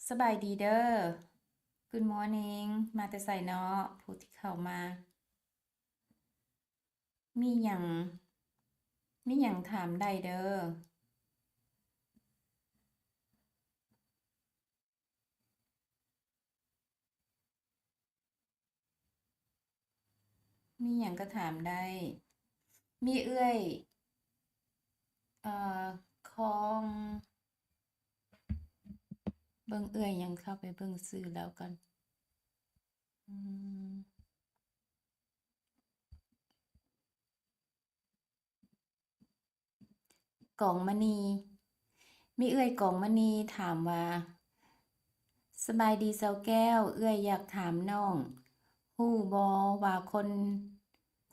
ສະບາຍດີເດີ. Good morning. ມາແຕ່ໃສເນາະ ຜູ້ທີ່ເຂົ້າມາ? ມີຫຍັງ ມີຫຍັງຖາມໄດ້ເດີ. ມີຫຍັງກໍຖາມໄດ້. ມີເອື້ອຍ ເອີ ຂອງ ເບິ່ງເອື້ອຍຫຍັງ ເຂົ້າໄປເບິ່ງຊື່ລາວກ່ອນ. ອືມ. ກອງມະນີ ມີເອື້ອຍກອງມະນີຖາມວ່າ ສະບາຍດີສາວແກ້ວ, ເອື້ອຍຢາກຖາມນ້ອງ ຮູ້ບໍ່ວ່າຄົນ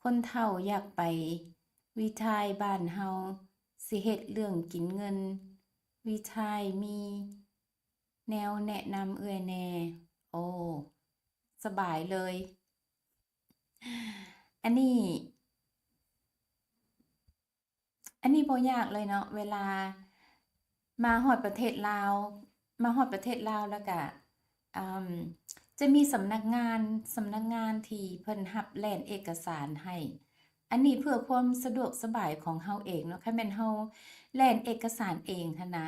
ຄົນເຖົ້າຢາກໄປຣີທາຍບ້ານເຮົາ ຊິເຮັດເລື່ອງກິນເງິນຣີທາຍ ມີແນວແນະນຳເອື້ອຍແດ່? ໂອ້ ສະບາຍເລີຍ. ອັນນີ້ ອັນນີ້ບໍ່ຍາກເລີຍເນາະ ເວລາມາຮອດປະເທດລາວ ມາຮອດປະເທດລາວແລ້ວກະ ອາ ຈະມີສຳນັກງານ ສຳນັກງານທີ່ເພິ່ນຮັບແລ່ນເອກະສານໃຫ້. ອັນນີ້ເພື່ອຄວາມສະດວກສະບາຍຂອງເຮົາເອງເນາະ ຄັນແມ່ນເຮົາແລ່ນເອກະສານເອງຫັ້ນນະ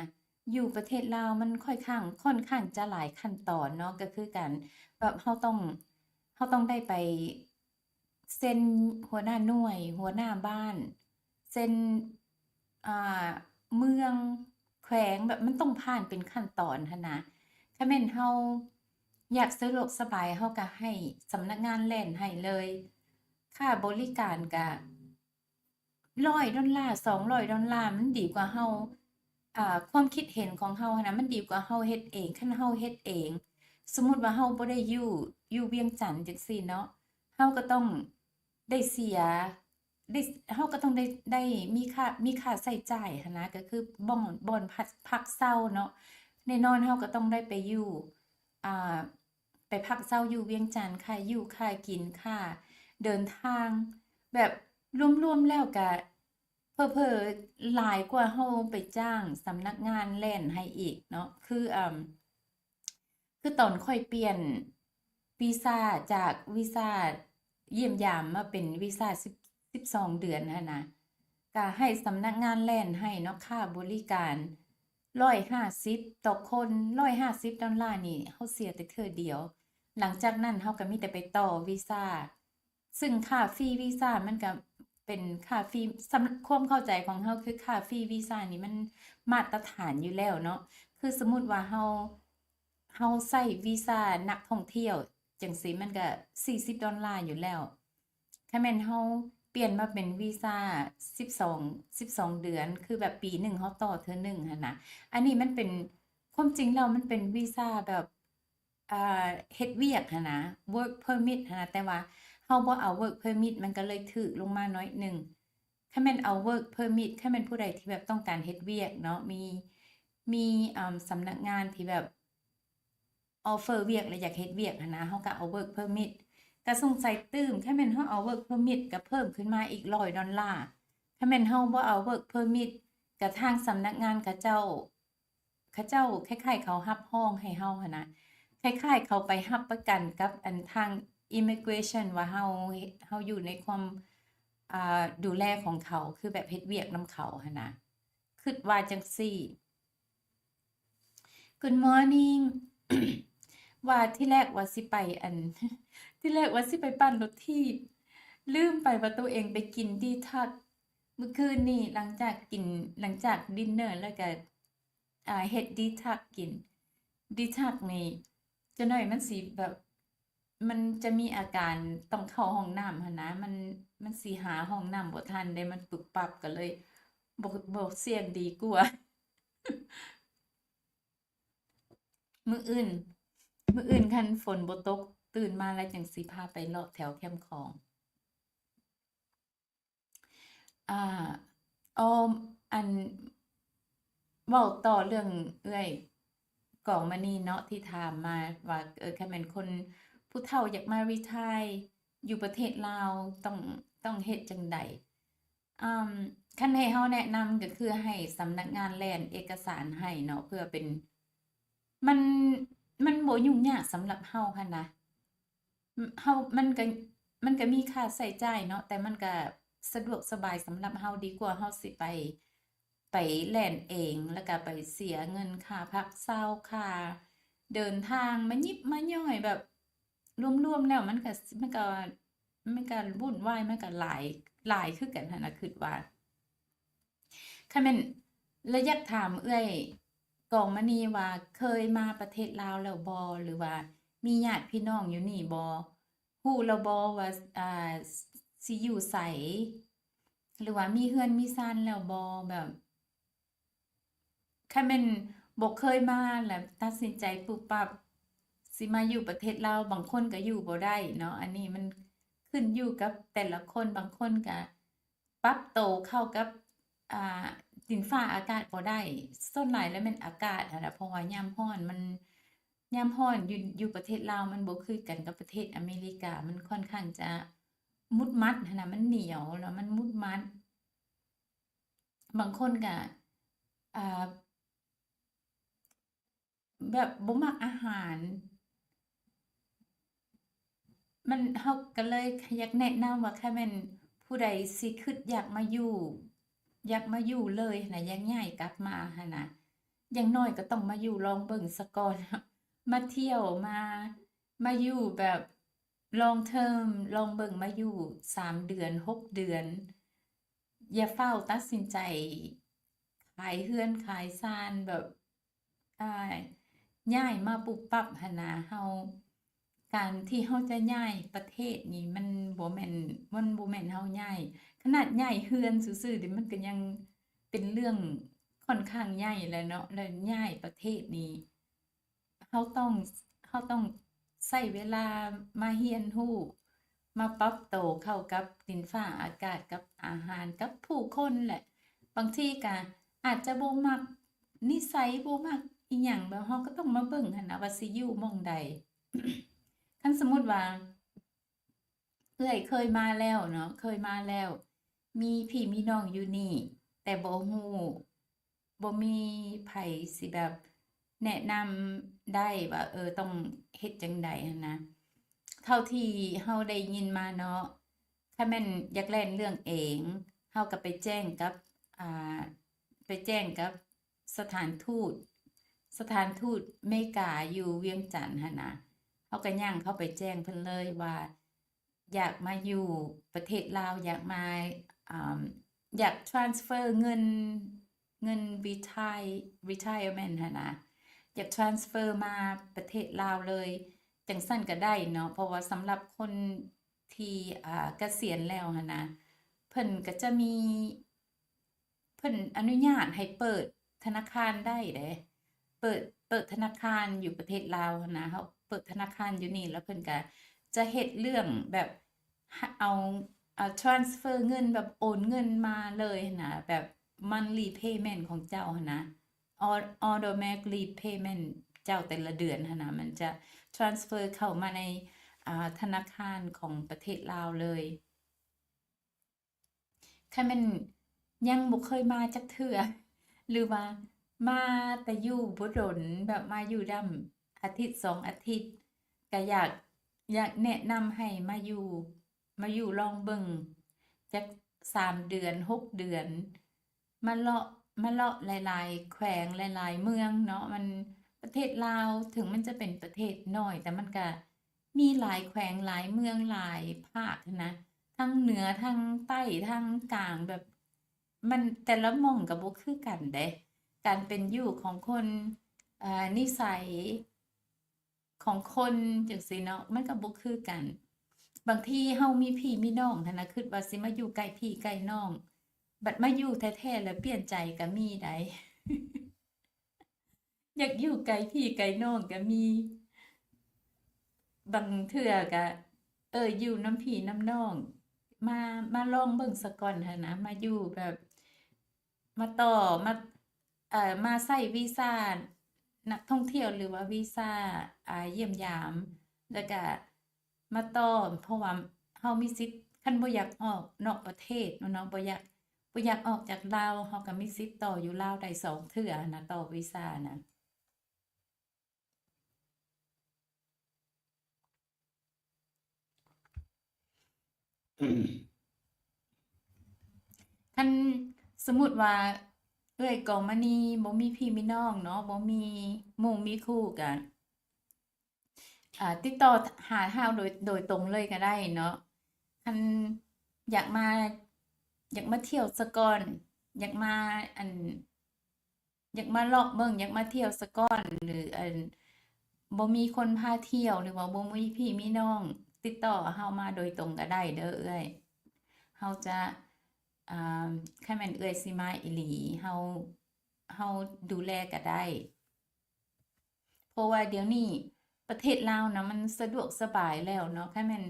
ຢູ່ປະເທດລາວມັນຂ້ອຍຂ້າງ ຂ້ອນຂ້າງຈະຫຼາຍຂັ້ນຕອນເນາະ ກໍຄືການແບບເຮົາຕ້ອງ ເຮົາຕ້ອງໄດ້ໄປເຊັນຫົວໜ້າໜ່ວຍ ຫົວໜ້າບ້ານ ເຊັນ ອ່າ ເມືອງ ແຂວງ ແບບມັນຕ້ອງຜ່ານເປັນຂັ້ນຕອນຫັ້ນນະ. ຄັນແມ່ນເຮົາຢາກສະດວກສະບາຍ ເຮົາກໍໃຫ້ສຳນັກງານແລ່ນໃຫ້ເລີຍ. ຄ່າບໍລິການກໍ ຮ້ອຍດອນລາ ສອງຮ້ອຍດອນລາ ມັນດີກວ່າເຮົາ ອ່າ ຄວາມຄິດເຫັນຂອງເຮົາຫັ້ນນະ ມັນດີກວ່າເຮົາເຮັດເອງ. ຄັນເຮົາເຮັດເອງ ສົມມຸດວ່າເຮົາບໍ່ໄດ້ຢູ່ ຢູ່ວຽງຈັນຈັ່ງຊີ້ເນາະ ເຮົາກໍຕ້ອງໄດ້ເສຍ ໄດ້ ເຮົາກໍຕ້ອງໄດ້ ໄດ້ມີຄ່າ ມີຄ່າໃຊ້ຈ່າຍຫັ້ນນະ ກໍຄືບ່ອນ ບ່ອນພັກ ພັກເຊົາເນາະ. ແນ່ນອນເຮົາກໍຕ້ອງໄດ້ໄປຢູ່ ອ່າ ໄປພັກເຊົາຢູ່ວຽງຈັນ, ຄ່າຢູ່ຄ່າກິນ, ຄ່າເດີນທາງ ແບບລວມໆແລ້ວກະເຜີໆຫຼາຍກວ່າເຮົາໄປຈ້າງສຳນັກງານແລ່ນໃຫ້ອີກເນາະ. ຄື ອາ ຄືຕອນຂ້ອຍປ່ຽນວີຊາຈາກວີຊາຢ້ຽມຢາມມາເປັນວີຊາສິບ ສິບສອງເດືອນຫັ້ນນະ ກະໃຫ້ສຳນັກງານແລ່ນໃຫ້ເນາະ, ຄ່າບໍລິການ ຮ້ອຍຫ້າສິບຕໍ່ຄົນ, ຮ້ອຍຫ້າສິບດອນລານີ້ເຮົາເສຍແຕ່ເທື່ອດຽວ. ຫຼັງຈາກນັ້ນເຮົາກະມີແຕ່ໄປຕໍ່ວີຊາ, ຊຶ່ງຄ່າຟີວີຊາມັນກະເປັນຄ່າຟີ ສຳ ຄວາມເຂົ້າໃຈຂອງເຮົາຄືຄ່າຟີວີຊານີ້ມັນມາດຕະຖານຢູ່ແລ້ວເນາະ. ຄືສົມມຸດວ່າເຮົາ ເຮົາໃຊ້ວີຊານັກທ່ອງທ່ຽວຈັ່ງຊີ້ ມັນກະສີ່ສິບດອນລາຢູ່ແລ້ວ. ຄັນແມ່ນເຮົາປ່ຽນມາເປັນວີຊາສິບສອງ ສິບສອງເດືອນ ຄືແບບປີໜຶ່ງເຮົາຕໍ່ເທື່ອໜຶ່ງຫັ້ນນະ. ອັນນີ້ມັນເປັນ ຄວາມຈິງແລ້ວມັນເປັນວີຊາແບບ ອ່າ ເຮັດວຽກຫັ້ນນະ work permit ຫັ້ນນະ, ແຕ່ວ່າເຮົາບໍ່ເອົາ work permit ມັນກໍເລີຍຖືກລົງມາໜ້ອຍໜຶ່ງ. ຄັນແມ່ນເອົາ work permit ຄັນແມ່ນຜູ້ໃດທີ່ແບບຕ້ອງການເຮັດວຽກເນາະ ມີ ມີ ອາ ສຳນັກງານທີ່ແບບ offer ວຽກ ແລະ ຢາກເຮັດວຽກຫັ້ນນະ ເຮົາກໍເອົາ work permit ກະສົງໄສຕື່ມ. ຄັນແມ່ນເຮົາເອົາ work permit ກະເພີ່ມຂຶ້ນມາອີກຮ້ອຍດອນລາ. ຄັນແມ່ນເຮົາບໍ່ເອົາ work permit ກະທາງສຳນັກງານເຂົາເຈົ້າ ເຂົາເຈົ້າຄ້າຍໆເຂົາຮັບຮອງໃຫ້ເຮົາຫັ້ນນະ, ຄ້າຍໆເຂົາໄປຮັບປະກັນກັບອັນທາງ immigration ວ່າເຮົາ ເຮົາຢູ່ໃນຄວາມ ອ່າ ດູແລຂອງເຂົາ ຄືແບບເຮັດວຽກນຳເຂົາຫັ້ນນະ. ຄິດວ່າຈັ່ງຊີ້. Good morning. ວ່າທີແລກວ່າຊິໄປອັນ ທີແລກວ່າຊິໄປປັ່ນລົດຖີບ ລືມໄປວ່າໂຕເອງໄປກິນ detox ມື້ຄືນນີ້. ຫຼັງຈາກກິນ ຫຼັງຈາກ dinner ແລ້ວກະ ອ່າ ເຮັດ detox ກິນ. detox ນີ້ ຈັກໜ້ອຍມັນຊິແບບ ມັນຈະມີອາການຕ້ອງເຂົ້າຫ້ອງນ້ຳຫັ້ນນະ, ມັນ ມັນຊິຫາຫ້ອງນ້ຳບໍ່ທັນເດ້ ມັນປຶບປັບ ກໍເລີຍບໍ່ ບໍ່ສ່ຽງດີກວ່າ. ມື້ອື່ນ ມື້ອື່ນຄັນຝົນບໍ່ຕົກ ຕື່ນມາແລ້ວຈັ່ງຊິພາໄປເລາະແຖວແຄມຂອງ. ອ່າ ອໍ ອັນ ເວົ້າຕໍ່ເລື່ອງເອື້ອຍກອງມະນີເນາະ ທີ່ຖາມມາວ່າ ເອີ ຄັນແມ່ນຄົນຜູ້ເຖົ້າຢາກມາຣີທາຍຢູ່ປະເທດລາວ ຕ້ອງ ຕ້ອງເຮັດຈັ່ງໃດ? ອາ ຄັນໃຫ້ເຮົາແນະນຳກໍຄືໃຫ້ສຳນັກງານແລ່ນເອກະສານໃຫ້ເນາະ ເພື່ອເປັນ ມັນ ມັນບໍ່ຫຍຸ້ງຍາກສຳລັບເຮົາຫັ້ນນະ. ເຮົາ ມັນກະ ມັນກະມີຄ່າໃຊ້ຈ່າຍເນາະ ແຕ່ມັນກະສະດວກສະບາຍສຳລັບເຮົາ ດີກວ່າເຮົາຊິໄປ ໄປແລ່ນເອງ ແລ້ວກະໄປເສຍເງິນຄ່າພັກເຊົາ ຄ່າເດີນທາງ ມາຍິບມາຍ້ອຍ ແບບລວມໆແລ້ວ ມັນກະ ມັນກະ ມັນກະວຸ່ນວາຍ ມັນກະຫຼາຍ ຫຼາຍຄືກັນຫັ້ນນະ ຄິດວ່າ. ຄັນແມ່ນ ແລ້ວຢາກຖາມເອື້ອຍກອງມະນີວ່າ ເຄີຍມາປະເທດລາວແລ້ວບໍ່ ຫຼືວ່າມີຍາດພີ່ນ້ອງຢູ່ນີ້ບໍ່? ຮູ້ແລ້ວບໍ່ວ່າ ອ່າ ຊິຢູ່ໃສ ຫຼືວ່າມີເຮືອນມີຊານແລ້ວບໍ່? ແບບ ຄັນແມ່ນບໍ່ເຄີຍມາ ແລ້ວຕັດສິນໃຈປຸບປັບຊິມາຢູ່ປະເທດລາວ ບາງຄົນກໍຢູ່ບໍ່ໄດ້ເນາະ. ອັນນີ້ມັນຂຶ້ນຢູ່ກັບແຕ່ລະຄົນ ບາງຄົນກໍປັບໂຕເຂົ້າກັບ ອ່າ ດິນຟ້າອາກາດບໍ່ໄດ້. ສ່ວນຫຼາຍແລ້ວແມ່ນອາກາດຫັ້ນລະ ເພາະວ່າຍາມຮ້ອນມັນ ຍາມຮ້ອນຢູ່ ຢູ່ປະເທດລາວມັນບໍ່ຄືກັນກັບປະເທດອາເມລິກາ ມັນຄ່ອນຂ້າງຈະມຸດມັດຫັ້ນນະ ມັນໜຽວ ແລ້ວມັນມຸດມັດ. ບາງຄົນກະ ອ່າ ແບບບໍ່ມັກອາຫານ ມັນ ເຮົາກໍເລີຍຢາກແນະນຳວ່າ ຄັນແມ່ນຜູ້ໃດຊິຄິດຢາກມາຢູ່ ຢາກມາຢູ່ເລີຍຫັ້ນນະ ຢາກຍ້າຍກັບມາຫັ້ນນະ ຢ່າງໜ້ອຍກໍຕ້ອງມາຢູ່ລອງເບິ່ງສາກ່ອນ ມາທ່ຽວ ມາ ມາຢູ່ແບບ long term ລອງເບິ່ງ ມາຢູ່ສາມເດືອນ ຫົກເດືອນ ຢ່າຟ້າວຕັດສິນໃຈຂາຍເຮືອນຂາຍຊານ ແບບ ອ່າ ຍ້າຍມາປຸບປັບຫັ້ນນະ. ເຮົາ ການທີ່ເຮົາຈະຍ້າຍປະເທດນີ້ ມັນບໍ່ແມ່ນ ມັນບໍ່ແມ່ນເຮົາຍ້າຍ ຂະໜາດຍ້າຍເຮືອນຊື່ໆເດ ມັນກໍຍັງເປັນເລື່ອງຂ້ອນຂ້າງໃຫຍ່ແລ້ວເນາະ ແລ້ວຍ້າຍປະເທດນີ້ ເຮົາຕ້ອງ ເຮົາຕ້ອງໃຊ້ເວລາມາຮຽນຮູ້ ມາປັບໂຕເຂົ້າກັບດິນຟ້າອາກາດ ກັບອາຫານ ກັບຜູ້ຄົນແຫຼະ. ບາງທີກະອາດຈະບໍ່ມັກນິໄສ ບໍ່ມັກອີ່ຫຍັງ ແບບເຮົາກໍຕ້ອງມາເບິ່ງຫັ້ນນະວ່າຊິຢູ່ໝ່ອງໃດ. ຄັນສົມມຸດວ່າ ເອື້ອຍເຄີຍມາແລ້ວເນາະ ເຄີຍມາແລ້ວ ມີພີ່ມີນ້ອງຢູ່ນີ້ ແຕ່ບໍ່ຮູ້ ບໍ່ມີໃຜຊິແບບແນະນຳໄດ້ວ່າ ເອີ ຕ້ອງເຮັດຈັ່ງໃດຫັ້ນນະ. ເທົ່າທີ່ເຮົາໄດ້ຍິນມາເນາະ ຄັນແມ່ນຢາກແລ່ນເລື່ອງເອງ ເຮົາກໍໄປແຈ້ງກັບ ອ່າ ໄປແຈ້ງກັບສະຖານທູດ ສະຖານທູດເມກາຢູ່ວຽງຈັນຫັ້ນນະ. ເຮົາກໍຍ່າງເຂົ້າໄປແຈ້ງເພິ່ນເລີຍວ່າ ຢາກມາຢູ່ປະເທດລາວ ຢາກມາ ອ່າ ຢາກ transfer ເງິນ ເງິນ retire retirement ຫັ້ນນະ ຢາກ transfer ມາປະເທດລາວເລີຍ ຈັ່ງຊັ້ນກໍໄດ້ເນາະ. ເພາະວ່າສຳລັບຄົນທີ່ ອ່າ ກະສຽນແລ້ວຫັ້ນນະ ເພິ່ນກໍຈະມີ ເພິ່ນອະນຸຍາດໃຫ້ເປີດທະນາຄານໄດ້ເດ້ ເປີດ ເປີດທະນາຄານຢູ່ປະເທດລາວຫັ້ນນະ. ເຮົາເປີດທະນາຄານຢູ່ນີ້ ແລ້ວເພິ່ນກະຈະເຮັດເລື່ອງແບບ ເອົາ ເອົາ transfer ເງິນ ແບບໂອນເງິນມາເລີຍຫັ້ນນະ ແບບ monthly payment ຂອງເຈົ້າຫັ້ນນະ automatically payment ເຈົ້າແຕ່ລະເດືອນຫັ້ນນະ ມັນຈະ transfer ເຂົ້າມາໃນ ອ່າ ທະນາຄານຂອງປະເທດລາວເລີຍ. ຄັນແມ່ນຍັງບໍ່ເຄີຍມາຈັກເທື່ອ ຫຼືວ່າມາແຕ່ຢູ່ບໍ່ດົນ ແບບມາຢູ່ດຳອາທິດສອງອາທິດ ກະຢາກ ຢາກແນະນຳໃຫ້ມາຢູ່ ມາຢູ່ລອງເບິ່ງຈັກສາມເດືອນ ຫົກເດືອນ ມາເລາະ ມາເລາະຫຼາຍໆແຂວງ ຫຼາຍໆເມືອງເນາະ. ມັນ ປະເທດລາວເຖິງມັນຈະເປັນປະເທດນ້ອຍ ແຕ່ມັນກະ ມີຫຼາຍແຂວງ ຫຼາຍເມືອງ ຫຼາຍພາກຫັ້ນນະ ທັງເໜືອ ທັງໃຕ້ ທັງກາງ ແບບ ມັນ ແຕ່ລະໝ່ອງກໍບໍ່ຄືກັນເດ້ ການເປັນຢູ່ຂອງຄົນ ເອີ ນິໄສຂອງຄົນຈັ່ງຊີ້ເນາະ ມັນກໍບໍ່ຄືກັນ. ບາງທີເຮົາມີພີ່ມີນ້ອງຫັ້ນນະ ຄິດວ່າຊິມາຢູ່ໃກ້ພີ່ໃກ້ນ້ອງ ບັດມາຢູ່ແທ້ໆແລ້ວປ່ຽນໃຈກໍມີໃດ໋. ຢາກຢູ່ໄກພີ່ໄກນ້ອງກໍມີ ບາງເທື່ອກໍ ເອີ ຢູ່ນຳພີ່ນຳນ້ອງ ມາ ມາລອງເບິ່ງສາກ່ອນຫັ້ນນະ ມາຢູ່ແບບ ມາຕໍ່ ມາ ເອີ ມາໃຊ້ວີຊານັກທ່ອງທ່ຽວ ຫຼືວ່າວີຊາ ອ່າ ຢ້ຽມຢາມ ແລ້ວກະ ມາຕໍ່ ເພາະວ່າເຮົາມີສິດ ຄັນບໍ່ຢາກອອກນອກປະເທດເນາະ ບໍ່ຢາກ ບໍ່ຢາກອອກຈາກລາວ ເຮົາກໍມີສິດຕໍ່ຢູ່ລາວໄດ້ສອງເທື່ອນະ ຕໍ່ວີຊານະ. ຄັນສົມມຸດວ່າເອື້ອຍກອງມະນີບໍ່ມີພີ່ມີນ້ອງເນາະ ບໍ່ມີໝູ່ມີຄູ່ ກະ ອ່າ ຕິດຕໍ່ຫາເຮົາໂດຍ ໂດຍຕົງເລີຍກໍໄດ້ເນາະ. ຄັນຢາກມາ ຢາກມາທ່ຽວສາກ່ອນ ຢາກມາ ອັນ ຢາກມາເລາະເບິ່ງ ຢາກມາທ່ຽວສາກ່ອນ ຫຼື ອັນ ບໍ່ມີຄົນພາທ່ຽວ ຫຼືວ່າບໍ່ມີພີ່ມີນ້ອງ ຕິດຕໍ່ເຮົາມາໂດຍຕົງກໍໄດ້ເດີເອື້ອຍ. ເຮົາຈະ ອ່າ ຄັນແມ່ນເອື້ອຍຊິມາອີ່ຫຼີ ເຮົາ ເຮົາດູແລກໍໄດ້. ເພາະວ່າດຽວນີ້ປະເທດລາວນະ ມັນສະດວກສະບາຍແລ້ວເນາະ. ຄັນແມ່ນ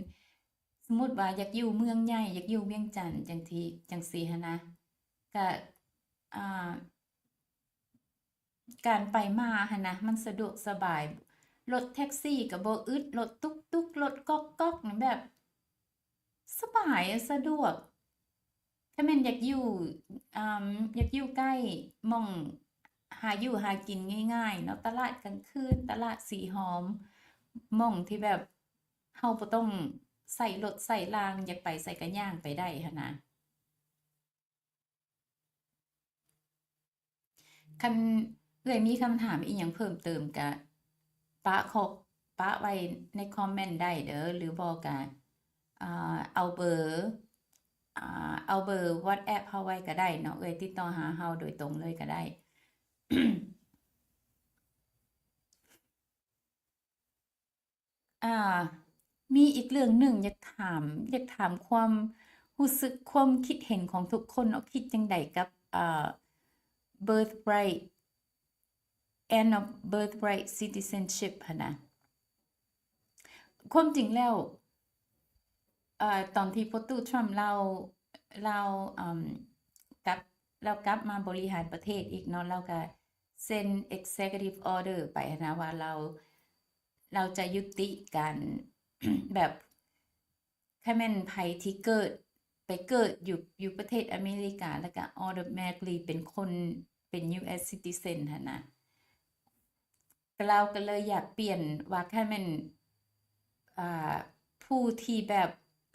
ສົມມຸດວ່າຢາກຢູ່ເມືອງໃຫຍ່ ຢາກຢູ່ວຽງຈັນ ຈັ່ງທີ່ ຈັ່ງຊີ້ຫັ້ນນະ ກະ ອ່າ ການໄປມາຫັ້ນນະ ມັນສະດວກສະບາຍ. ລົດແທັກຊີກໍບໍ່ອຶດ, ລົດຕຸກຕຸກ, ລົດກອກກອກນີ້ແບບສະບາຍ ສະດວກ. ຖ້າແມ່ນຢາກຢູ່ ອາ ຢາກຢູ່ໃກ້ໝ່ອງຫາຢູ່ຫາກິນງ່າຍໆເນາະ, ຕະຫຼາດກາງຄືນ, ຕະຫຼາດສີຫອມ, ໝ່ອງທີ່ແບບເຮົາບໍ່ຕ້ອງໃຊ້ລົດໃຊ້ລາງ, ຢາກໄປໃສກໍຍ່າງໄປໄດ້ຫັ້ນນະ. ຄັນເອື້ອຍມີຄຳຖາມອີ່ຫຍັງເພີ່ມເຕີມກະປະຂໍ້ ປະໄວ້ໃນຄອມເມັນໄດ້ເດີ ຫຼືບໍ່ກະ ເອີ ເອົາເບີ ເອົາເບີວັອດແອັບເຮົາໄວ້ກະໄດ້ເນາະ, ເອື້ອຍຕິດຕໍ່ຫາເຮົາໂດຍຕົງເລີຍກະໄດ້. ອ່າ ມີອີກເລື່ອງໜຶ່ງຢາກຖາມ ຢາກຖາມຄວາມຮູ້ສຶກ ຄວາມຄິດເຫັນຂອງທຸກຄົນເນາະ, ຄິດຈັ່ງໃດກັບ ເອີ birthright and of birthright citizenship ຫັ້ນນະ? ຄວາມຈິງແລ້ວ ເອີ ຕອນທີ່ພໍ່ຕູ້ທຣຳລາວ ລາວ ເອີ ກັບ ລາວກັບມາບໍລິຫານປະເທດອີກເນາະ, ລາວກະເຊັນ executive order ໄປຫັ້ນນະ ວ່າລາວ ລາວຈະຍຸຕິການ ແບບ ຄັນແມ່ນໃຜທີ່ເກີດ ໄປເກີດຢູ່ ຢູ່ປະເທດອາເມລິກາ ແລ້ວກະ automatically ເປັນຄົນ ເປັນ US citizen ຫັ້ນນະ. ລາວກໍເລີຍຢາກປ່ຽນວ່າ ຄັນແມ່ນ ອ່າ ຜູ້ທີ່ແບບ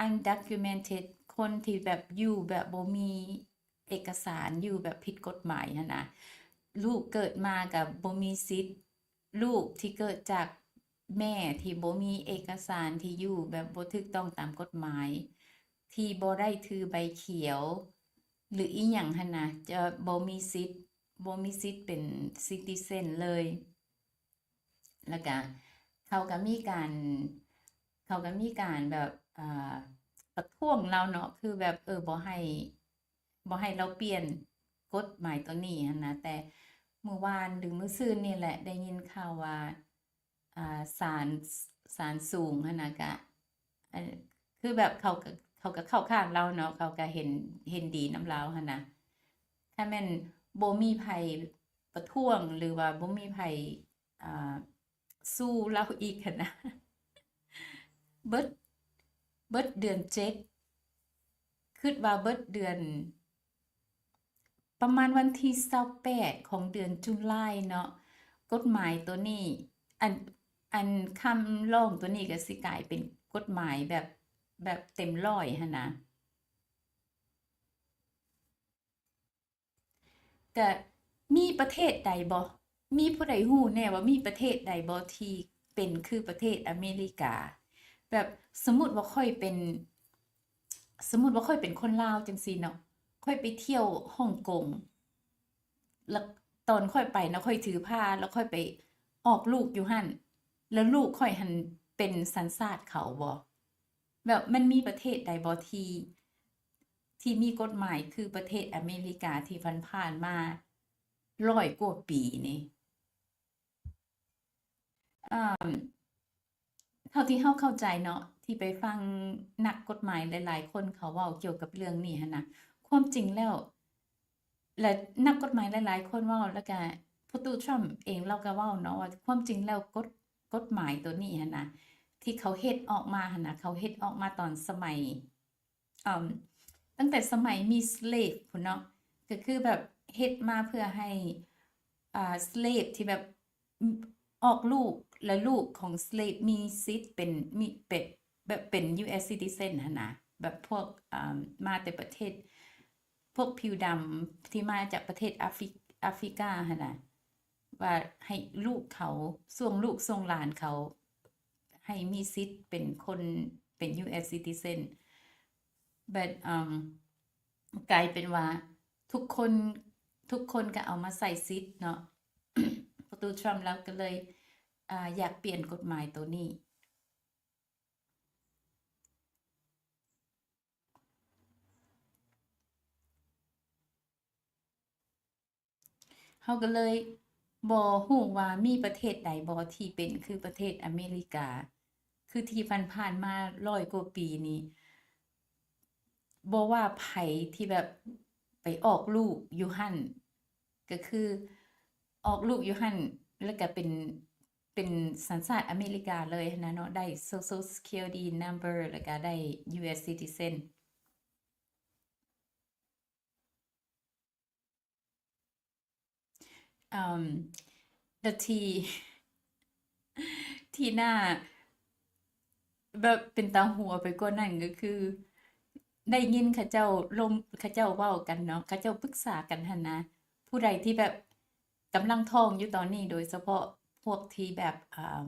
undocumented ຄົນທີ່ແບບຢູ່ແບບບໍ່ມີເອກະສານ ຢູ່ແບບຜິດກົດໝາຍຫັ້ນນະ, ລູກເກີດມາກໍບໍ່ມີສິດ ລູກທີ່ເກີດຈາກແມ່ທີ່ບໍ່ມີເອກະສານທີ່ຢູ່ແບບບໍ່ຖືກຕ້ອງຕາມກົດໝາຍ ທີ່ບໍ່ໄດ້ຖືໃບຂຽວ ຫຼືອີ່ຫຍັງຫັ້ນນະ ຈະບໍ່ມີສິດ ບໍ່ມີສິດເປັນ citizen ເລີຍ. ແລ້ວກະເຂົາກະມີການ ເຂົາກະມີການແບບ ອ່າ ປະທ້ວງລາວເນາະ ຄືແບບ ເອີ ບໍ່ໃຫ້ ບໍ່ໃຫ້ລາວປ່ຽນກົດໝາຍໂຕນີ້ຫັ້ນນະ. ແຕ່ມື້ວານ ຫຼື ມື້ຊືນນີ້ແຫຼະ ໄດ້ຍິນຂ່າວວ່າ ອ່າ ສານ ສານສູງຫັ້ນນະ ກະ ເອີ ຄືແບບເຂົາກະ ເຂົາກະເຂົ້າຂ້າງລາວເນາະ, ເຂົາກະເຫັນ ເຫັນດີນຳລາວຫັ້ນນະ. ຖ້າແມ່ນບໍ່ມີໃຜປະທ້ວງ ຫຼືວ່າບໍ່ມີໃຜ ອ່າ ສູ້ລາວອີກຫັ້ນນະ. ເບິດ ເບິດເດືອນເຈັດ ຄິດວ່າເບິດເດືອນ ປະມານວັນທີຊາວແປດຂອງເດືອນຈຸລາຍເນາະ, ກົດໝາຍໂຕນີ້ ອັນ ອັນຄຳຮ້ອງໂຕນີ້ກໍຊິກາຍເປັນກົດໝາຍແບບ ແບບເຕັມຮ້ອຍຫັ້ນນະ. ກະມີປະເທດໃດບໍ່? ມີຜູ້ໃດຮູ້ແດ່ວ່າມີປະເທດໃດບໍ່ທີ່ເປັນຄືປະເທດອາເມລິກາ? ແບບສົມມຸດວ່າຂ້ອຍເປັນ ສົມມຸດວ່າຂ້ອຍເປັນຄົນລາວຈັ່ງຊີ້ເນາະ, ຂ້ອຍໄປທ່ຽວຮົງກົງ ແລ້ວຕອນຂ້ອຍໄປນະ ຂ້ອຍຖືພາ ແລ້ວຂ້ອຍໄປອອກລູກຢູ່ຫັ້ນ ແລ້ວລູກຂ້ອຍຫັ້ນເປັນສັນຊາດເຂົາບໍ່? ແບບມັນມີປະເທດໃດບໍ່ທີ່ ທີ່ມີກົດໝາຍຄືປະເທດອາເມລິກາທີ່ຜ່ານໆມາຮ້ອຍກວ່າປີນີ້? ເອີ່ມ ເທົ່າທີ່ເຮົາເຂົ້າໃຈເນາະ ທີ່ໄປຟັງນັກກົດໝາຍຫຼາຍໆຄົນເຂົາເວົ້າກ່ຽວກັບເລື່ອງນີ້ຫັ້ນນະ, ຄວາມຈິງແລ້ວ ແລະ ນັກກົດໝາຍຫຼາຍໆຄົນເວົ້າ ແລ້ວກະພໍ່ຕູ້ທຣຳເອງລາວກະເວົ້າເນາະ ວ່າຄວາມຈິງແລ້ວກົດ ກົດໝາຍໂຕນີ້ຫັ້ນນະ ທີ່ເຂົາເຮັດອອກມາຫັ້ນນະ ເຂົາເຮັດອອກມາຕອນສະໄໝ ເອີ່ມ ຕັ້ງແຕ່ສະໄໝມີ slave ພຸ້ນເນາະ, ກໍຄືແບບເຮັດມາເພື່ອໃຫ້ ອ່າ slave ທີ່ແບບອອກລູກ ແລະ ລູກຂອງ slave ມີສິດເປັນ ມີ ເປັນ ແບບເປັນ US citizen ຫັ້ນນະ. ບບພວກ ອ່າ ມາແຕ່ປະເທດ ພວກຜິວດຳທີ່ມາຈາກປະເທດອາຟຣິ ອາຟຣິກາຫັ້ນນະ ວ່າໃຫ້ລູກເຂົາ ຊ່ວງລູກຊ່ວງຫຼານເຂົາ ໃຫ້ມີສິດເປັນຄົນ ເປັນ ຢູເອສ citizen but ເອີ່ມ ກາຍເປັນວ່າທຸກຄົນ ທຸກຄົນກໍເອົາມາໃຊ້ສິດເນາະ ປະຕູທຣຳລາວກໍເລີຍ ອ່າ ຢາກປ່ຽນກົດໝາຍໂຕນີ້. ເຮົາກໍເລີຍບໍ່ຮູ້ວ່າມີປະເທດໃດບໍ່ທີ່ເປັນຄືປະເທດອາເມລິກາ ຄືທີ່ຜ່ານໆມາຮ້ອຍກວ່າປີນີ້ ບໍ່ວ່າໃຜທີ່ແບບໄປອອກລູກຢູ່ຫັ້ນ ກໍຄືອອກລູກຢູ່ຫັ້ນ ແລ້ວກໍເປັນ ເປັນສັນຊາດອາເມລິກາເລີຍຫັ້ນນະເນາະ ໄດ້ Social Security Number ແລ້ວກໍໄດ້ US citizen. ເອີ່ມ ແລະທີ່ ທີ່ໜ້າແບບເປັນຕາຫົວໄປກວ່ານັ້ນກໍຄື ໄດ້ຍິນເຂົາເຈົ້າລົມ ເຂົາເຈົ້າເວົ້າກັນເນາະ ເຂົາເຈົ້າປຶກສາກັນຫັ້ນນະ ຜູ້ໃດທີ່ແບບກຳລັງທ້ອງຢູ່ຕອນນີ້ ໂດຍສະເພາະພວກທີ່ແບບ ອ່າ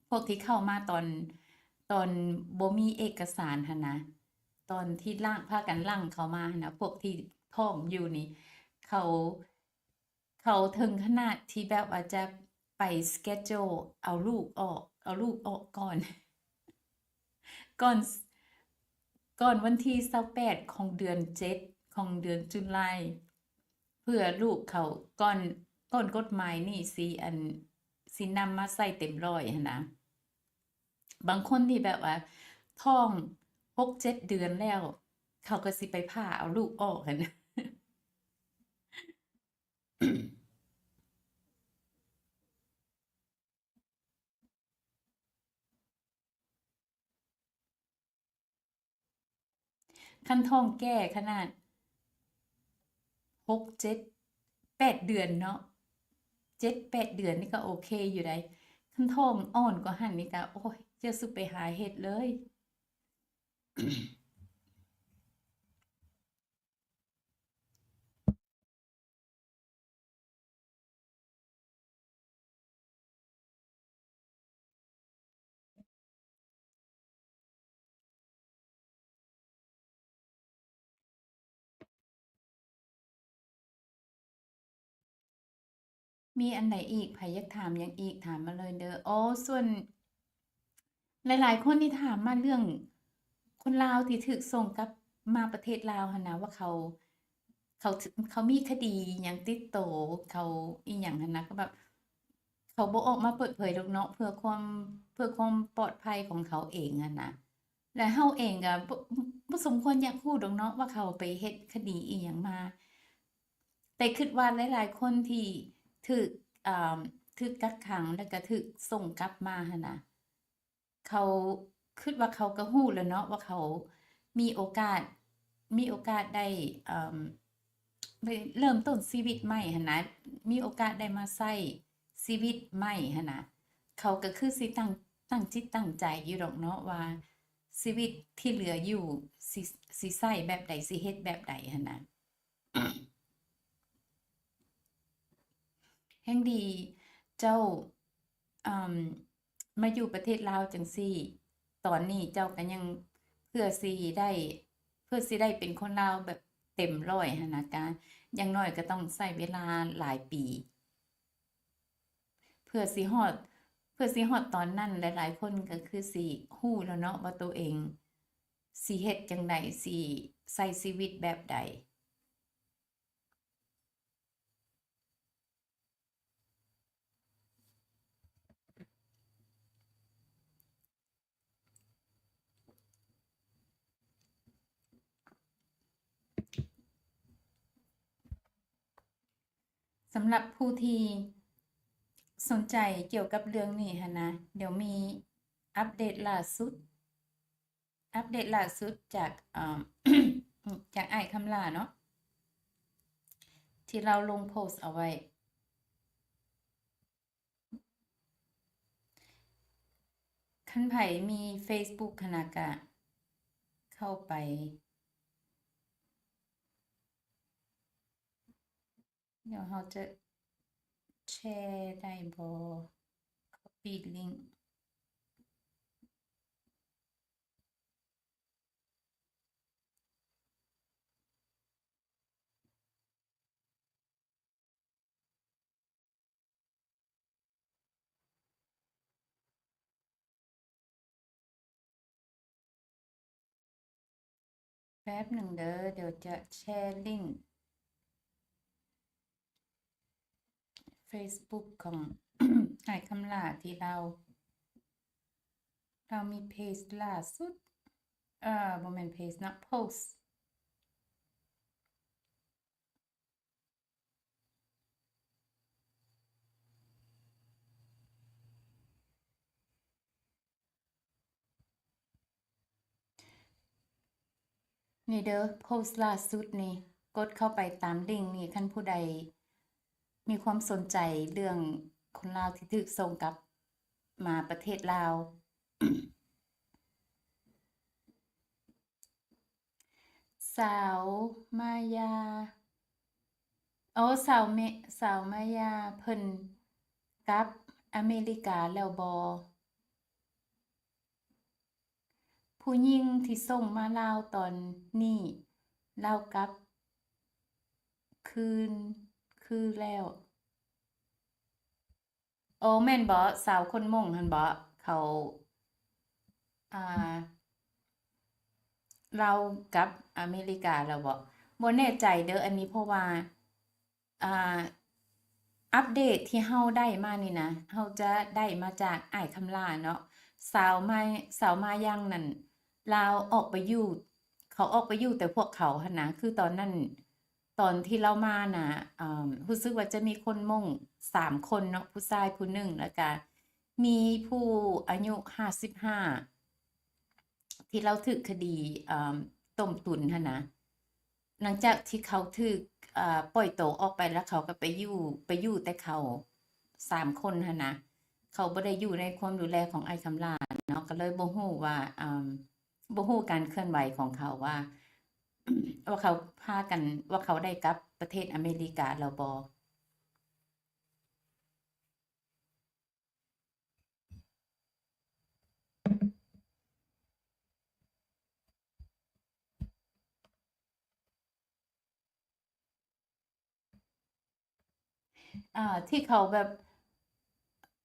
ພວກທີ່ເຂົ້າມາຕອນ ຕອນບໍ່ມີເອກະສານຫັ້ນນະ ຕອນທີ່ລ່າງ ພາກັນລ່າງເຂົ້າມາຫັ້ນນະ ພວກທີ່ທ້ອງຢູ່ນີ້ ເຂົາ ເຂົາເຖິງຂະໜາດທີ່ແບບວ່າຈະໄປ schedule ເອົາລູກອອກ ເອົາລູກອອກກ່ອນ ກ່ອນ ກ່ອນວັນທີຊາວແປດຂອງເດືອນເຈັດ ຂອງເດືອນຈຸລາຍ ເພື່ອລູກເຂົາ ກ່ອນ ກ່ອນກົດໝາຍນີ້ຊິ ອັນ ຊິນຳມາໃຊ້ເຕັມຮ້ອຍຫັ້ນນະ. ບາງຄົນທີ່ແບບວ່າທ້ອງຫົກເຈັດເດືອນແລ້ວ ເຂົາກໍຊິໄປຜ່າເອົາລູກອອກຫັ້ນນະ. ຄັນທ້ອງແກ່ຂະໜາດຫົກ ເຈັດ ແປດເດືອນເນາະ ເຈັດ ແປດເດືອນນີ້ກໍໂອເຄຢູ່ໃດ໋ ຄັນທ້ອງອ່ອນກວ່າຫັ້ນນີ້ກໍ ໂອ້ຍ ຢ່າສູ່ໄປຫາເຮັດເລີຍ. ມີອັນໃດອີກ? ໃຜຢາກຖາມຫຍັງອີກ? ຖາມມາເລີຍເດີ. ອໍ ສ່ວນ ຫຼາຍໆຄົນນີ້ຖາມມາເລື່ອງຄົນລາວທີ່ຖືກສົ່ງກັບມາປະເທດລາວຫັ້ນນະ ວ່າເຂົາ ເຂົາ ເຂົາມີຄະດີຫຍັງຕິດໂຕ ເຂົາອີ່ຫຍັງຫັ້ນນະ ກໍແບບເຂົາບໍ່ອອກມາເປີດເຜີຍດອກເນາະ ເພື່ອຄວາມ ເພື່ອຄວາມປອດໄພຂອງເຂົາເອງຫັ້ນນະ ແລະເຮົາເອງກໍບໍ່ ບໍ່ສົມຄວນຢາກຮູ້ດອກເນາະ ວ່າເຂົາໄປເຮັດຄະດີອີ່ຫຍັງມາ ແຕ່ຄິດວ່າຫຼາຍໆຄົນທີ່ຖືກ ເອີ່ມ ຖືກກັກຂັງ ແລ້ວກໍຖືກສົ່ງກັບມາຫັ້ນນະ ເຂົາ ຄິດວ່າເຂົາກໍຮູ້ແລ້ວເນາະ ວ່າເຂົາມີໂອກາດ ມີໂອກາດໄດ້ ເອີ່ມ ໄດ້ເລີ່ມຕົ້ນຊີວິດໃໝ່ຫັ້ນນະ ມີໂອກາດໄດ້ມາໃຊ້ຊີວິດໃໝ່ຫັ້ນນະ ເຂົາກໍຄືຊິຕັ້ງ ຕັ້ງຈິດຕັ້ງໃຈຢູ່ດອກເນາະ ວ່າຊີວິດທີ່ເຫຼືອຢູ່ ຊິ ຊິໃຊ້ແບບໃດ ຊິເຮັດແບບໃດຫັ້ນນະ. ແຮ່ງດີເຈົ້າ ເອີ່ມ ມາຢູ່ປະເທດລາວຈັ່ງຊີ້ ຕອນນີ້ເຈົ້າກໍຍັງ ເພື່ອຊິໄດ້ ເພື່ອຊິໄດ້ເປັນຄົນລາວແບບເຕັມຮ້ອຍຫັ້ນນະ ກະຢ່າງໜ້ອຍກໍຕ້ອງໃຊ້ເວລາຫຼາຍປີ ເພື່ອຊິຮອດ ເພື່ອຊິຮອດຕອນນັ້ນ ຫຼາຍໆຄົນກໍຄືຊິຮູ້ແລ້ວເນາະ ວ່າໂຕເອງຊິເຮັດຈັ່ງໃດ ຊິໃຊ້ຊີວິດແບບໃດ. ສຳລັບຜູ້ທີ່ສົນໃຈກ່ຽວກັບເລື່ອງນີ້ຫັ້ນນະ ດຽວມີອັບເດດລ່າສຸດ ອັບເດດລ່າສຸດຈາກ ເອີ່ມ ຈາກອ້າຍຄຳຫຼ້າເນາະ ທີ່ລາວລົງໂພສເອົາໄວ້. ຄັນໃຜມີເຟສບຸກຫັ້ນນະ ກະເຂົ້ ຂົ້າໄປ. ດຽວເຮົາຈະແຊໄດ້ບໍ່? ກັອບປີ້ລິ້ງ. ແປັບໜຶ່ງເດີ ດຽວຈະແຊລິ້ງເຟສບຸກຂອງອ້າຍຄຳຫຼ້າ ທີ່ລາວ ລາວມີເພຈລ່າສຸດ ເອີ ບໍ່ແມ່ນເພຈເນາະ ໂພສ. ນີ້ເດີ ໂພສລ່າສຸດນີ້ ກົດເຂົ້າໄປຕາມລິ້ງນີ້ ຄັນຜູ້ໃດມີຄວາມສົນໃຈເລື່ອງຄົນລາວທີ່ຖືກສົ່ງກັບມາປະເທດລາວ. ສາວມາຢາ ໂອ ສາວເມ ສາວມາຢາ ເພິ່ນກັບອາເມລິກາແລ້ວບໍ່? ຜູ້ຍິງທີ່ສົ່ງມາລາວຕອນນີ້ ລາວກັບຄືນຄືແລ້ວ. ໂອ ແມ່ນບໍ? ສາວຄົນມົ້ງຫັ້ນບໍ? ເຂົາ ອ່າ ລາວກັບອາເມລິກາແລ້ວບໍ? ບໍ່ແນ່ໃຈເດີອັນນີ້ ເພາະວ່າ ອ່າ ອັບເດດທີ່ເຮົາໄດ້ມານີ້ນະ ເຮົາຈະໄດ້ມາຈາກອ້າຍຄຳຫຼ້າເນາະ. ສາວມາ ສາວມາຍັງນັ້ນ ລາວອອກໄປຢູ່ ເຂົາອອກໄປຢູ່ແຕ່ພວກເຂົາຫັ້ນນະ ຄືຕອນນັ້ນ ຕອນທີ່ລາວມານະ ເອີ່ມ ຮູ້ສຶກວ່າຈະມີຄົນມົ້ງສາມຄົນເນາະ ຜູ້ຊາຍຜູ້ໜຶ່ງ ແລ້ວກະມີຜູ້ອາຍຸຫ້າສິບຫ້າ ທີ່ລາວຖືກຄະດີ ເອີ່ມ ຕົ້ມຕຸ໋ນຫັ້ນນະ. ຫຼັງຈາກທີ່ເຂົາຖືກ ເອີ່ ປ່ອຍໂຕອອກໄປ ແລ້ວເຂົາກໍໄປຢູ່ ໄປຢູ່ແຕ່ເຂົາສາມຄົນຫັ້ນນະ. ເຂົາບໍ່ໄດ້ຢູ່ໃນຄວາມດູແລຂອງອ້າຍຄຳຫຼ້າເນາະ ກໍເລີຍບໍ່ຮູ້ວ່າ ເອີ່ມ ບໍ່ຮູ້ການເຄື່ອນໄຫວຂອງເຂົາວ່າ ວ່າເຂົາພາກັນ ວ່າເຂົາໄດ້ກັບປະເທດອາເມລິກາແລ້ວບໍ່. ອ່າ ທີ່ເຂົາແບບ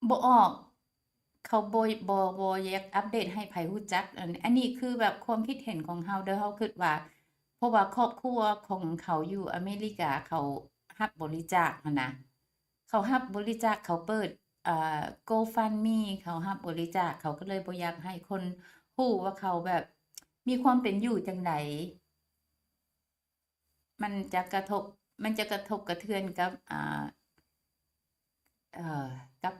ບໍ່ອອກ ເຂົາບໍ່ ບໍ່ ບໍ່ຢາກອັບເດດໃຫ້ໃຜຮູ້ຈັກ. ອັນ ອັນນີ້ຄືແບບຄວາມຄິດເຫັນຂອງເຮົາເດີ ເຮົາຄິດວ່າ ເພາະວ່າຄອບຄົວຂອງເຂົາຢູ່ອາເມລິກາ ເຂົາຮັບບໍລິຈາກຫັ້ນນະ ເຂົາຮັບບໍລິຈາກ ເຂົາເປີດ ເອີ່ GoFundMe ເຂົາຮັບບໍລິຈາກ ເຂົາກໍເລີຍບໍ່ຢາກໃຫ້ຄົນຮູ້ວ່າເຂົາແບບມີຄວາມເປັນຢູ່ຈັ່ງໃດ. ມັນຈະກະທົບ ມັນຈະກະທົບກະເທືອນກັບ ອ່າ ເອີ່ ກັບ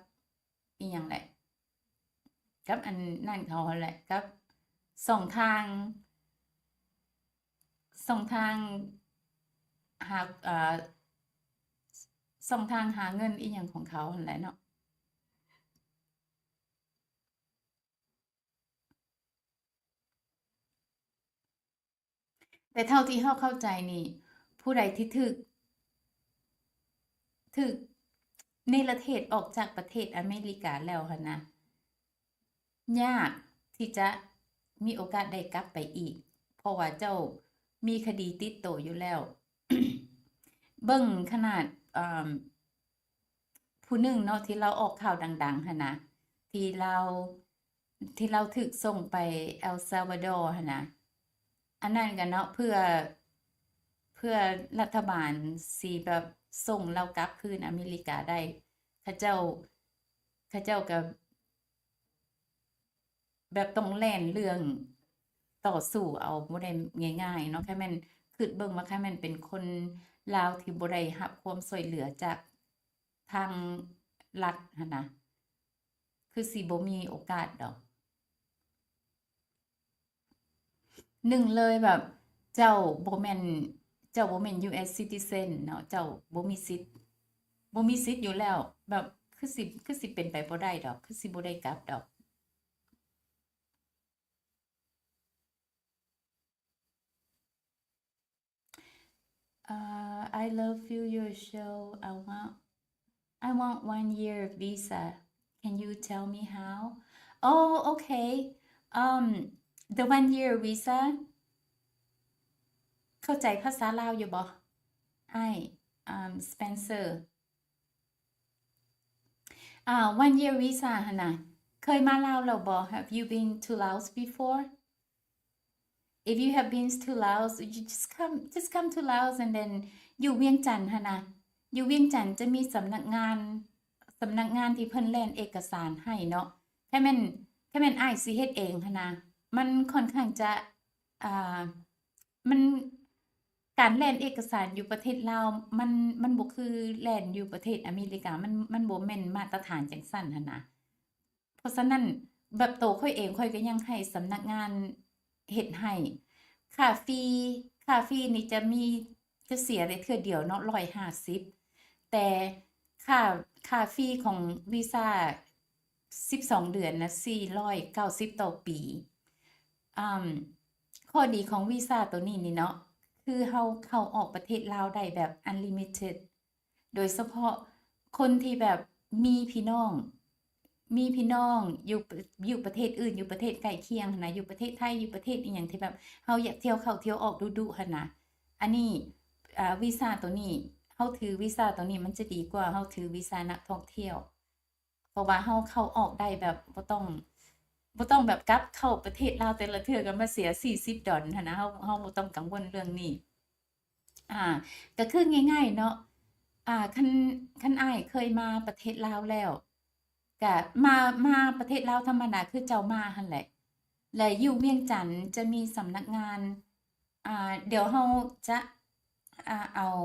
ອີ່ຫຍັງແຫຼະ ກັບອັນນັ້ນເຂົາຫັ້ນແຫຼະ ກັບຊ່ອງທາງ ຊ່ອງທາງຫາ ເອີ່ ຊ່ອງທາງຫາເງິນອີ່ຫຍັງຂອງເຂົາຫັ້ນແຫຼະເນາະ. ແຕ່ເທົ່າທີ່ເຮົາເຂົ້າໃຈນີ້ ຜູ້ໃດທີ່ຖືກ ຖືກເນລະເທດອອກຈາກປະເທດອາເມລິກາແລ້ວຫັ້ນນະ ຍາກທີ່ຈະມີໂອກາດໄດ້ກັບໄປອີກ ເພາະວ່າເຈົ້າມີຄະດີຕິດໂຕຢູ່ແລ້ວ. ເບິ່ງຂະໜາດ ເອີ່ມ ຜູ້ໜຶ່ງເນາະ ທີ່ລາວອອກຂ່າວດັງໆຫັ້ນນະ ທີ່ລາວ ທີ່ລາວຖືກສົ່ງໄປເອລຊາວາດໍຫັ້ນນະ ອັນນັ້ນກະເນາະ ເພື່ອ ເພື່ອລັດຖະບານຊິແບບສົ່ງລາວກັບຄືນອາເມລິກາໄດ້ ເຂົາເຈົ້າ ເຂົາເຈົ້າກະ ແບບຕ້ອງແລ່ນເລື່ອງຕໍ່ສູ້ເອົາ ບໍ່ໄດ້ງ່າຍໆເນາະ. ຄັນແມ່ນຄິດເບິ່ງວ່າ ຄັນແມ່ນເປັນຄົນລາວທີ່ບໍ່ໄດ້ຮັບຄວາມຊ່ວຍເຫຼືອຈາກທາງລັດຫັ້ນນະ ຄືຊິບໍ່ມີໂອກາດດອກ. ໜຶ່ງເລີຍແບບ ເຈົ້າບໍ່ແມ່ນ ເຈົ້າບໍ່ແມ່ນ ຢູເອັສ citizen ເນາະ ເຈົ້າບໍ່ມີສິດ ບໍ່ມີສິດຢູ່ແລ້ວ ແບບ ຄືຊິ ຄືຊິເປັນໄປບໍ່ໄດ້ດອກ ຄືຊິບໍ່ໄດ້ກັບດອກ. Uh, I love you, your show. I want, I want one year visa. Can you tell me how? Oh, okay. Um, the one year visa. ເຂົ້າໃຈພາສາລາວຢູ່ບໍ່? ອ້າຍ um, Spencer. ອ່າ one year visa ຫັ້ນນະ ເຄີຍມາລາວແລ້ວບໍ່? Have you been to Laos before? If you have been to Laos, you just come, just come to Laos and then ຢູ່ວຽງຈັນຫັ້ນນະ ຢູ່ວຽງຈັນຈະມີສຳນັກງານ ສຳນັກງານທີ່ເພິ່ນແລ່ນເອກະສານໃຫ້ເນາະ. ຖ້າແມ່ນ ຖ້າແມ່ນອ້າຍຊິເຮັດເອງຫັ້ນນະ ມັນຂ້ອນຂ້າງຈະ ອ່າ ມັນ ການແລ່ນເອກະສານຢູ່ປະເທດລາວ ມັນ ມັນບໍ່ຄືແລ່ນຢູ່ປະເທດອາເມລິກາ ມັນ ມັນບໍ່ແມ່ນມາດຕະຖານຈັ່ງຊັ້ນຫັ້ນນະ. ເພາະສະນັ້ນ ແບບໂຕຂ້ອຍເອງ ຂ້ອຍກໍຍັງໃຫ້ສຳນັກງານເຮັດໃຫ້. ຄ່າຟີ ຄ່າຟີນີ້ຈະມີ ຈະເສຍໄດ້ເທື່ອດຽວເນາະ ຮ້ອຍຫ້າສິບ ແຕ່ຄ່າ ຄ່າຟີຂອງວີຊາສິບສອງເດືອນນະ ສີ່ຮ້ອຍເກົ້າສິບຕໍ່ປີ. ອາ ຂໍ້ດີຂອງວີຊາໂຕນີ້ນີ້ເນາະ ຄືເຮົາເຂົ້າອອກປະເທດລາວໄດ້ແບບ unlimited ໂດຍສະເພາະຄົນທີ່ແບບມີພີ່ນ້ອງ ມີພີ່ນ້ອງຢູ່ ຢູ່ປະເທດອື່ນ ຢູ່ປະເທດໃກ້ຄຽງຫັ້ນນະ ຢູ່ປະເທດໄທ ຢູ່ປະເທດອີ່ຫຍັງທີ່ແບບເຮົາຢາກທ່ຽວເຂົ້າທ່ຽວອອກດຸໆຫັ້ນນະ. ອັນນີ້ ອາ ວີຊາໂຕນີ້ ເຮົາຖືວີຊາໂຕນີ້ມັນຈະດີກວ່າເຮົາຖືວີຊານັກທ່ອງທ່ຽວ. ເພາະວ່າເຮົາເຂົ້າອອກໄດ້ແບບບໍ່ຕ້ອງ ບໍ່ຕ້ອງແບບກັບເຂົ້າປະເທດລາວແຕ່ລະເທື່ອກໍມາເສຍສີ່ສິບດອນຫັ້ນນະ ເຮົາ ເຮົາບໍ່ຕ້ອງກັງວົນເລື່ອງນີ້. ອາ ກໍຄືງ່າຍໆເນາະ ອາ ຄັນ ຄັນອ້າຍເຄີຍມາປະເທດລາວແລ້ວ ກະມາ ມາປະເທດລາວທຳມະດາຄືເຈົ້າມາຫັ້ນແຫຼະ ແລະ ຢູ່ວຽງຈັນຈະມີສຳນັກງານ ອາ ດຽວເຮົາຈະ ອາ ເອົາ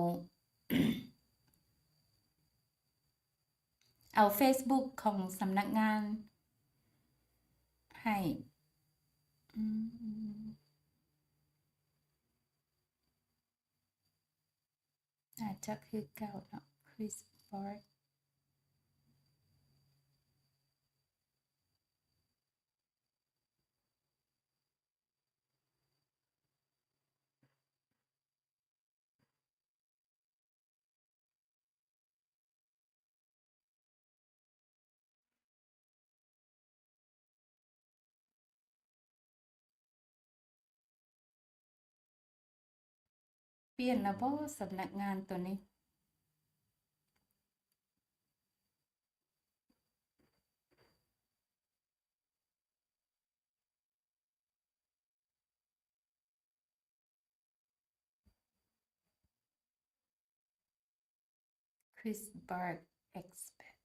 ເອົາເຟສບຸກຂອງສຳນັກງານໃຫ້ ອືມ ອາດຈະຄືເກົ່າເນາະ Chris Park. ປ່ຽນລະບໍ ສຳນັກງານໂຕນີ້? Chris Park Expert.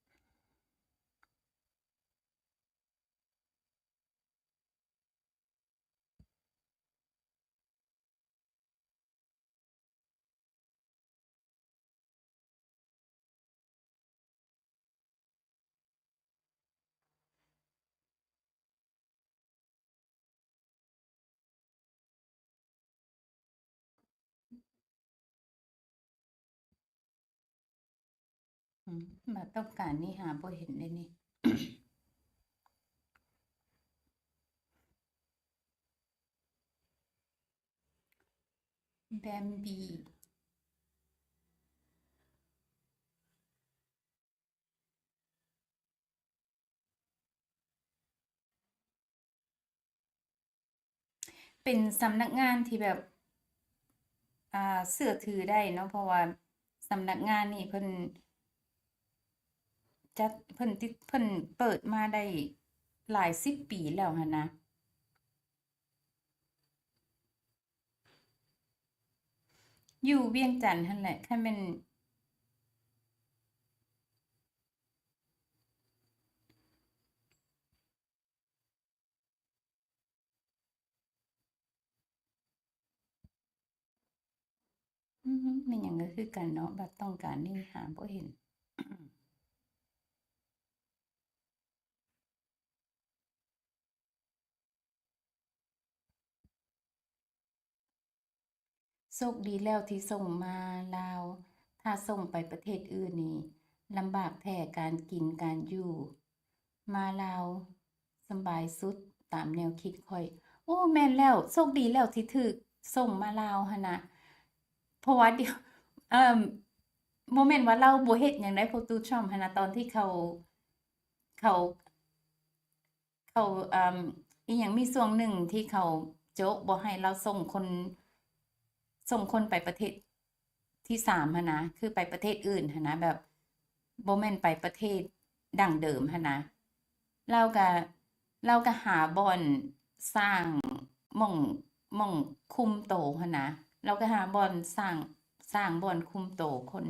ອືມ ມາຕ້ອງການນີ້ຫາບໍ່ເຫັນເດ້ນີ້. Bambi. ເປັນສຳນັກງານທີ່ແບບ ອ່າ ເຊື່ອຖືໄດ້ເນາະ ເພາະວ່າສຳນັກງານນີ້ເພິ່ນຈັດ ເພິ່ນຕິດ ເພິ່ນເປີດມາໄດ້ຫຼາຍສິບປີແລ້ວຫັ້ນນະ. ຢູ່ວຽງຈັນຫັ້ນແຫຼະ ຄັນແມ່ນ ອືມ ແມ່ນຫຍັງກໍຄືກັນເນາະ ບັດຕ້ອງການນີ້ຫາບໍ່ເຫັນ. ໂຊກດີແລ້ວທີ່ສົ່ງມາລາວ, ຖ້າສົ່ງໄປປະເທດອື່ນນີ້ລຳບາກແທ້ ການກິນການຢູ່. ມາລາວສະບາຍສຸດຕາມແນວຄິດຂ້ອຍ. ໂອ້ ແມ່ນແລ້ວ, ໂຊກດີແລ້ວທີ່ຖືກສົ່ງມາລາວຫັ້ນນະ, ເພາະວ່າດຽວ ເອີ່ມ ບໍ່ແມ່ນວ່າລາວບໍ່ເຮັດຫຍັງໃດ໋ ພວກຕູ້ທຣຳຫັ້ນນະ ຕອນທີ່ເຂົາ ເຂົາ ເຂົາ ເອີ່ມ ອີ່ຫຍັງ ມີຊ່ວງໜຶ່ງທີ່ເຂົາໂຈະບໍ່ໃຫ້ລາວສົ່ງຄົນ ສົ່ງຄົນໄປປະເທດທີສາມຫັ້ນນະ ຄືໄປປະເທດອື່ນຫັ້ນນະ ແບບບໍ່ແມ່ນໄປປະເທດດັ້ງເດີມຫັ້ນນະ. ລາວກະ ລາວກະຫາບ່ອນສ້າງ ໝ່ອງ ໝ່ອງຄຸມໂຕຫັ້ນນະ ລາວກະຫາບ່ອນສ້າງ ສ້າງບ່ອນຄຸມໂຕຄົນ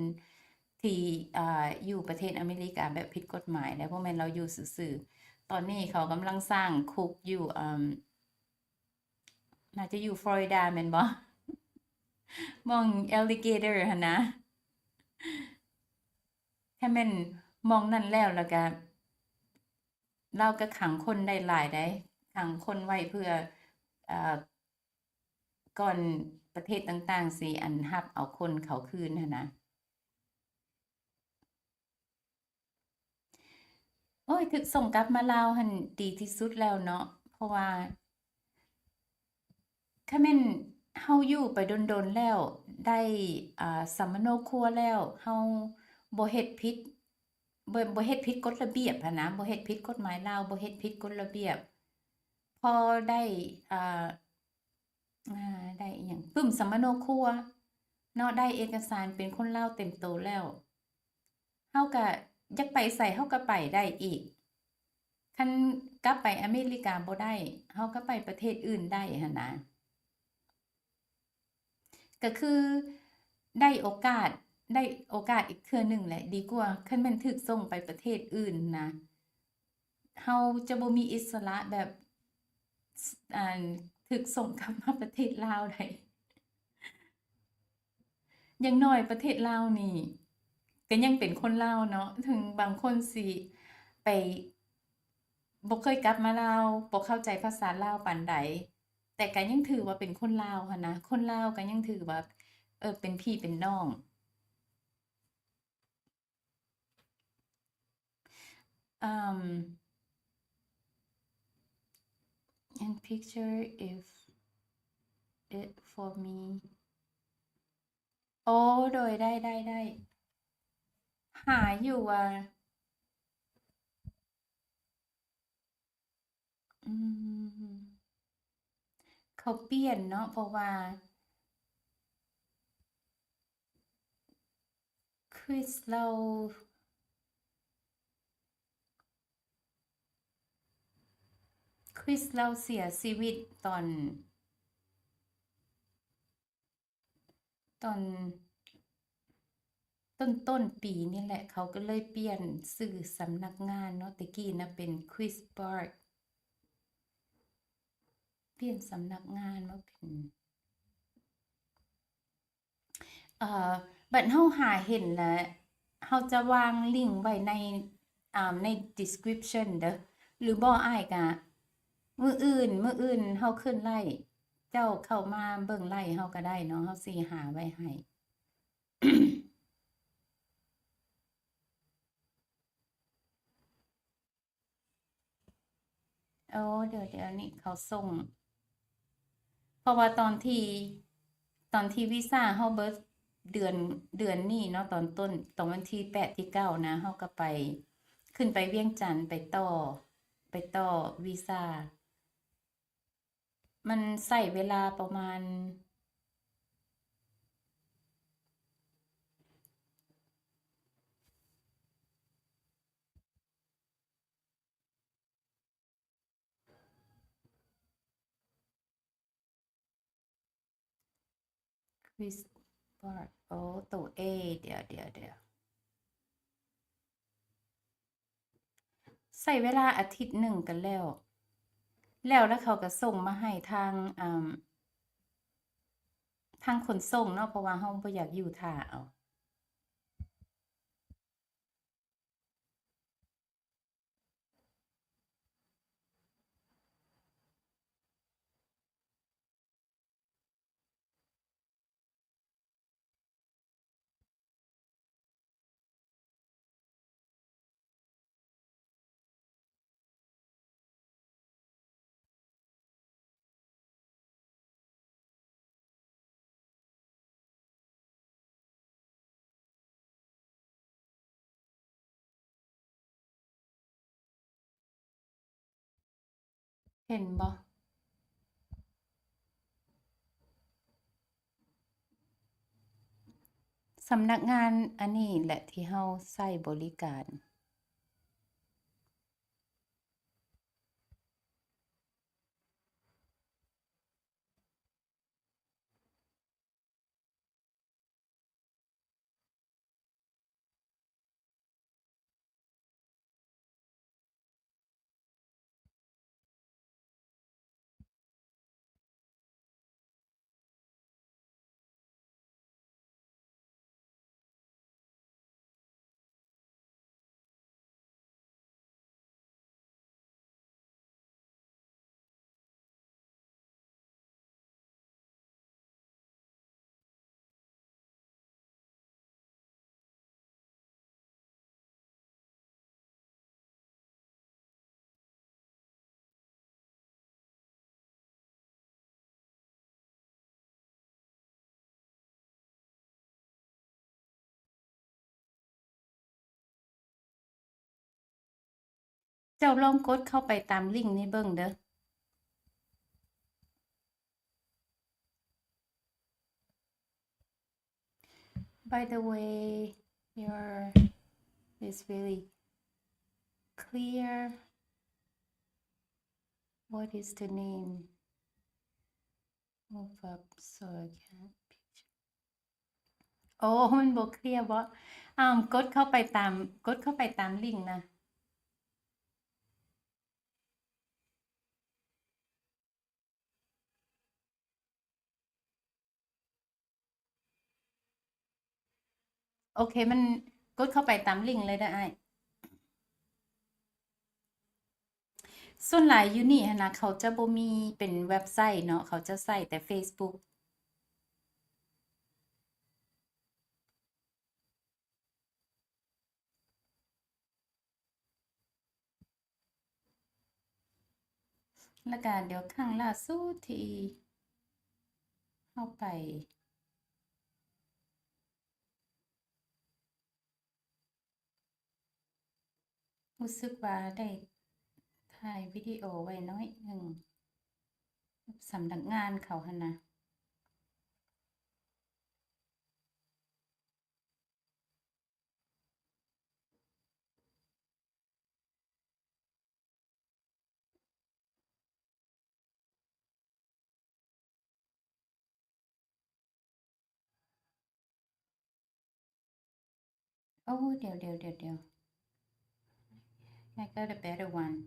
ທີ່ ອ່າ ຢູ່ປະເທດອາເມລິກາແບບຜິດກົດໝາຍ ແລະ ບໍ່ແມ່ນລາວຢູ່ຊື່ໆ. ຕອນນີ້ເຂົາກຳລັງສ້າງຄຸກຢູ່ ອ່າ ໜ້າຈະຢູ່ຟລໍຣິດາແມ່ນບໍ່? ໝ່ອງແອລລິເກເຕີຫັ້ນນະ ຖ້າແມ່ນໝ່ອງນັ້ນແລ້ວ ແລ້ວກະ ລາວກໍຂັງຄົນໄດ້ຫຼາຍໃດ໋ ຂັງຄົນໄວ້ເພື່ອ ເອີ່ ກ່ອນປະເທດຕ່າງໆຊິ ອັນ ຮັບເອົາຄົນເຂົ້າຄືນຫັ້ນນະ. ໂອ້ຍ ຖືກສົ່ງກັບມາລາວຫັ້ນດີທີ່ສຸດແລ້ວເນາະ ເພາະວ່າ ຄັນແມ່ນເຮົາຢູ່ໄປດົນໆແລ້ວ ໄດ້ ອ່າ ສຳມະໂນຄົວແລ້ວ ເຮົາບໍ່ເຮັດຜິດ ບໍ່ ບໍ່ເຮັດຜິດກົດລະບຽບຫັ້ນນະ ບໍ່ເຮັດຜິດກົດໝາຍລາວ ບໍ່ເຮັດຜິດກົດລະບຽບ ພໍໄດ້ ອ່າ ອ່າ ໄດ້ອີ່ຫຍັງ ປຶ້ມສຳມະໂນຄົວເນາະ ໄດ້ເອກະສານເປັນຄົນລາວເຕັມໂຕແລ້ວ ເຮົາກະຢາກໄປໃສເຮົາກະໄປໄດ້ອີກ. ຄັນກັບໄປອາເມລິກາບໍ່ໄດ້ ເຮົາກະໄປປະເທດອື່ນໄດ້ຫັ້ນນະ. ກະຄືໄດ້ໂອກາດ ໄດ້ໂອກາດອີກເທື່ອໜຶ່ງແຫຼະ ດີກວ່າຄັນແມ່ນຖືກສົ່ງໄປປະເທດອື່ນນະ ເຮົາຈະບໍ່ມີອິດສະຫຼະແບບ ອັນ ຖືກສົ່ງກັບມາປະເທດລາວໄດ້. ຢ່າງໜ້ອຍປະເທດລາວນີ້ກະຍັງເປັນຄົນລາວເນາະ ເຖິງບາງຄົນຊິໄປ ບໍ່ເຄີຍກັບມາລາວ ບໍ່ເຂົ້າໃຈພາສາລາວປານໃດ ແຕ່ກະຍັງຖືວ່າເປັນຄົນລາວຫັ້ນນະ ຄົນລາວກະຍັງຖືວ່າ ເອີ ເປັນພີ່ເປັນນ້ອງ. Um, and picture if it for me. ໂອ້ ໂດຍ ໄດ້ ໄດ້ ໄດ້ ຫາຢູ່ວ່າ ອືມ ເຂົາປ່ຽນເນາະ ເພາະວ່າ Chris ລາວ Chris ລາວເສຍຊີວິດຕອນ ຕອນ ຕົ້ນໆປີນີ້ແຫຼະ ເຂົາກໍເລີຍປ່ຽນຊື່ສຳນັກງານເນາະ ແຕ່ກີ້ນະເປັນ Chris Park ປ່ຽນສຳນັກງານມາເປັນ ເອີ ບັດເຮົາຫາເຫັນແລ້ວ ເຮົາຈະວາງລິ້ງໄວ້ໃນ ອ່າ ໃນ description ເດີ ຫຼືບໍ່ ອ້າຍກະ ມື້ອື່ນ ມື້ອື່ນເຮົາຂຶ້ນໄລຟ໌ ເຈົ້າເຂົ້າມາເບິ່ງໄລຟ໌ເຮົາກໍໄດ້ເນາະ ເຮົາຊິຫາໄວ້ໃຫ້. ໂອ້ ດຽວ ດຽວນີ້ເຂົາສົ່ງ ເພາະວ່າຕອນທີ່ ຕອນທີ່ວີຊາເຮົາເບິດເດືອນ ເດືອນນີ້ເນາະ ຕອນຕົ້ນ ຕອນວັນທີແປດ ທີເກົ້ານະ ເຮົາກໍໄປ ຂຶ້ນໄປວຽງຈັນ ໄປຕໍ່ ໄປຕໍ່ວີຊາ ມັນໃຊ້ເວລາປະມານ Chris Park ໂອ້ ໂຕ A ດຽວ ດຽວ ດຽວ ໃຊ້ເວລາອາທິດໜຶ່ງກໍແລ້ວ ແລ້ວ ແລ້ວເຂົາກໍສົ່ງມາໃຫ້ທາງ ອ່າ ທາງຂົນສົ່ງເນາະ ເພາະວ່າເຮົາບໍ່ຢາກຢູ່ຖ້າເອົາ. ເຫັນບໍ່? ສຳນັກງານອັນນີ້ແຫຼະທີ່ເຮົາໃຊ້ບໍລິການ. ເຈົ້າລອງກົດເຂົ້າໄປຕາມລິ້ງນີ້ເບິ່ງເດີ້. By the way, your is really clear. What is the name? Move up so I can picture. ໂອ້ ມັນບໍ່ເຄລຍບໍ? ອ້າວ ກົດເຂົ້າໄປຕາມ ກົດເຂົ້າໄປຕາມລິ້ງນະ. ໂອເຄ ມັນກົດເຂົ້າໄປຕາມລິ້ງເລີຍເດີ້ອ້າຍ. ສ່ວນຫຼາຍຢູ່ນີ້ຫັ້ນນະ ເຂົາຈະບໍ່ມີເປັນເວັບໄຊເນາະ, ເຂົາຈະໃຊ້ແຕ່ເຟສບຸກ. ແລ້ວກະດຽວຄັ້ງລ່າສຸດທີ່ເຮົາໄປ ຮູ້ສຶກວ່າໄດ້ຖ່າຍວິດີໂອໄວ້ໜ້ອຍໜຶ່ງ ສຳນັກງານເຂົາຫັ້ນນະ. Oh, ດຽວ ດຽວ ດຽວ ດຽວ I got a better one.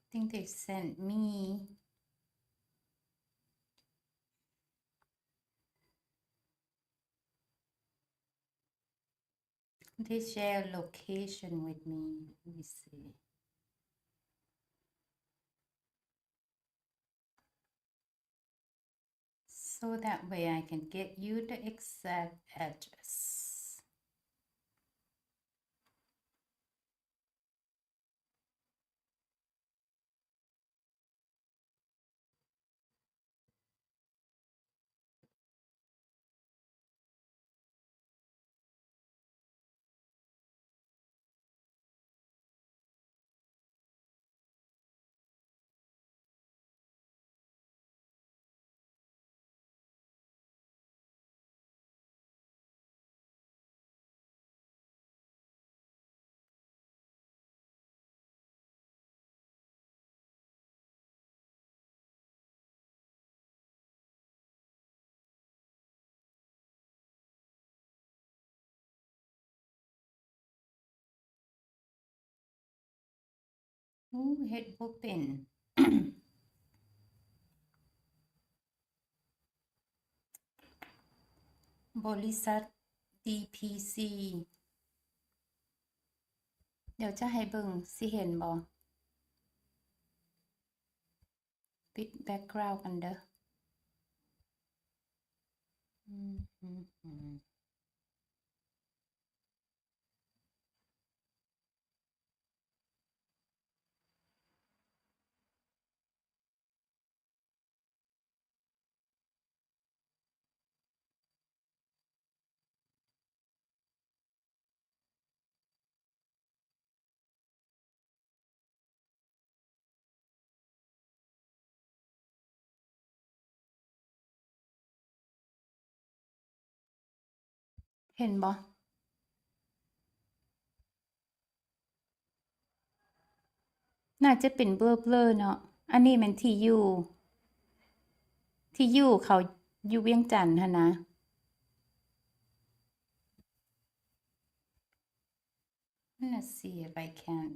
I think they sent me They share location with me. Let me see. So that way I can get you the exact address. Ooh, ເຮັດບໍ່ເປັນ. ບໍລິສັດ ດີພີຊີ ດຽວຈະໃຫ້ເບິ່ງ ຊິເຫັນບໍ່? ປິດແບັກກຣາວກັນເດີ້. ເຫັນບໍ່? ໜ້າຈະເປັນເບີເບລີເນາະ. ອັນນີ້ແມ່ນທີ່ຢູ່ ທີ່ຢູ່ເຂົາຢູ່ວຽງຈັນຫັ້ນນະ. Let's see if I can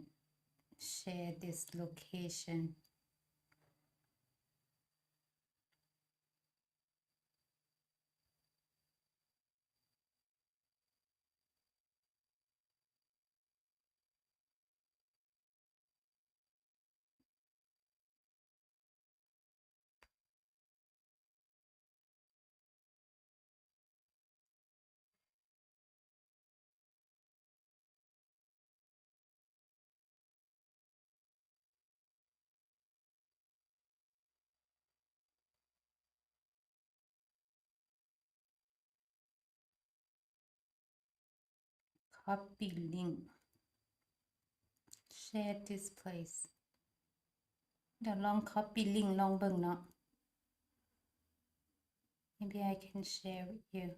share this location. Copy link. Share this place. ດຽວລອງ copy link ລອງເບິ່ງເນາະ. Maybe I can share with you.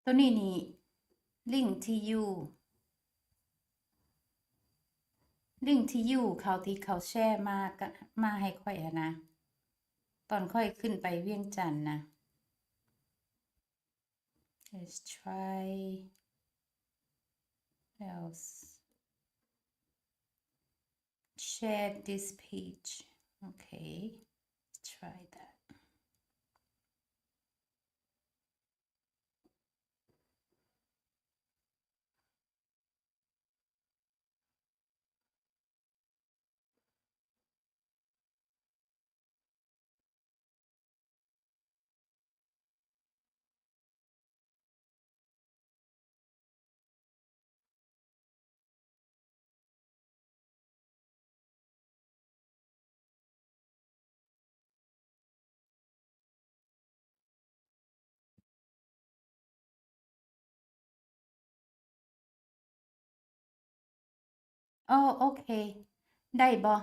ໂຕນີ້ນີ້ link to you link to you ເຂົາທີ່ເຂົາແຊມາກະ ມາໃຫ້ຂ້ອຍຫັ້ນນະ ຕອນຂ້ອຍຂຶ້ນໄປວຽງຈັນນະ. Let's try else. Share this page. Okay, let's try that. ອໍ ໂອເຄ ໄດ້ບໍ່?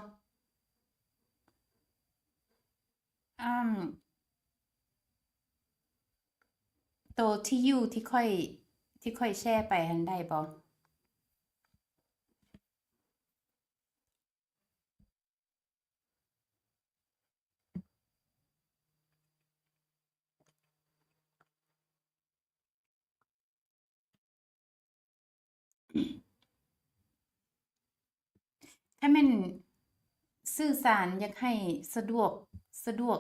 ອາ ໂຕທີ່ຢູ່ທີ່ຂ້ອຍ ທີ່ຂ້ອຍແຊໄປຫັ້ນໄດ້ບໍ່? ຖ້າແມ່ນສື່ສານ ຢາກໃຫ້ສະດວກ ສະດວກ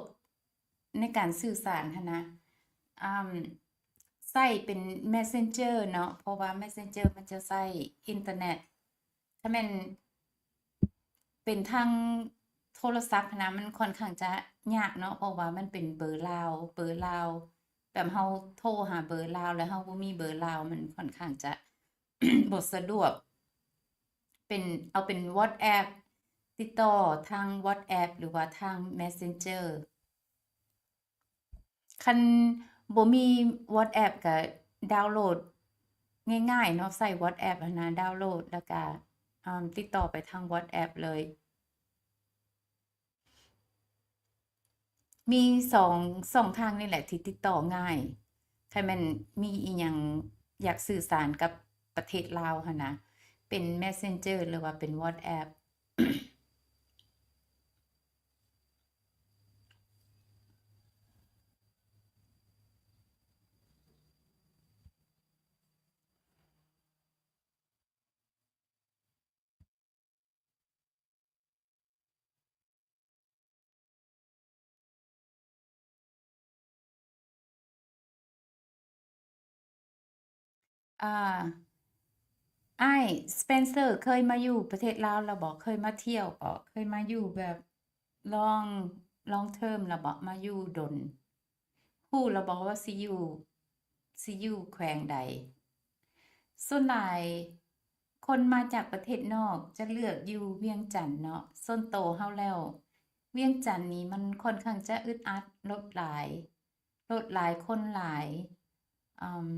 ໃນການສື່ສານຫັ້ນນະ ອາ ໃຊ້ເປັນ Messenger ເນາະ ເພາະວ່າ Messenger ມັນຈະໃຊ້ອິນເຕີເນັດ. ຖ້າແມ່ນເປັນທາງໂທລະສັບຫັ້ນນະ ມັນຂ້ອນຂ້າງຈະຍາກເນາະ ເພາະວ່າມັນເປັນເບີລາວ ເບີລາວ ແບບເຮົາໂທຫາເບີລາວ ແລ້ວເຮົາບໍ່ມີເບີລາວ ມັນຂ້ອນຂ້າງຈະ ບໍ່ສະດວກ. ເປັນ ເອົາເປັນ WhatsApp ຕິດຕໍ່ທາງ WhatsApp ຫຼືວ່າທາງ Messenger. ຄັນບໍ່ມີ WhatsApp ກະດາວໂຫຼດງ່າຍໆເນາະ ໃຊ້ WhatsApp ຫັ້ນນະ ດາວໂຫຼດ ແລ້ວກະ ອາ ຕິດຕໍ່ໄປທາງ WhatsApp ເລີຍ. ມີສອງຊ່ອງທາງນີ້ແຫຼະທີ່ຕິດຕໍ່ງ່າຍ ຄັນແມ່ນມີອີ່ຫຍັງຢາກສື່ສານກັບປະເທດລາວຫັ້ນນະ ເປັນ Messenger ຫຼືວ່າເປັນ WhatsApp. ອ່າ ອ້າຍ Spencer ເຄີຍມາຢູ່ປະເທດລາວແລ້ວບໍ່? ເຄີຍມາທ່ຽວບໍ່? ເຄີຍມາຢູ່ແບບ long long term ແລ້ວບໍ່? ມາຢູ່ດົນ ຮູ້ແລ້ວບໍ່ວ່າຊິຢູ່ ຊິຢູ່ແຂວງໃດ? ສ່ວນຫຼາຍຄົນມາຈາກປະເທດນອກຈະເລືອກຢູ່ວຽງຈັນເນາະ. ສ່ວນໂຕເຮົາແລ້ວ ວຽງຈັນນີ້ມັນຂ້ອນຂ້າງຈະອຶດອັດ, ລົດຫຼາຍ, ລົດຫຼາຍ, ຄົນຫຼາຍ, ເອີ່ມ,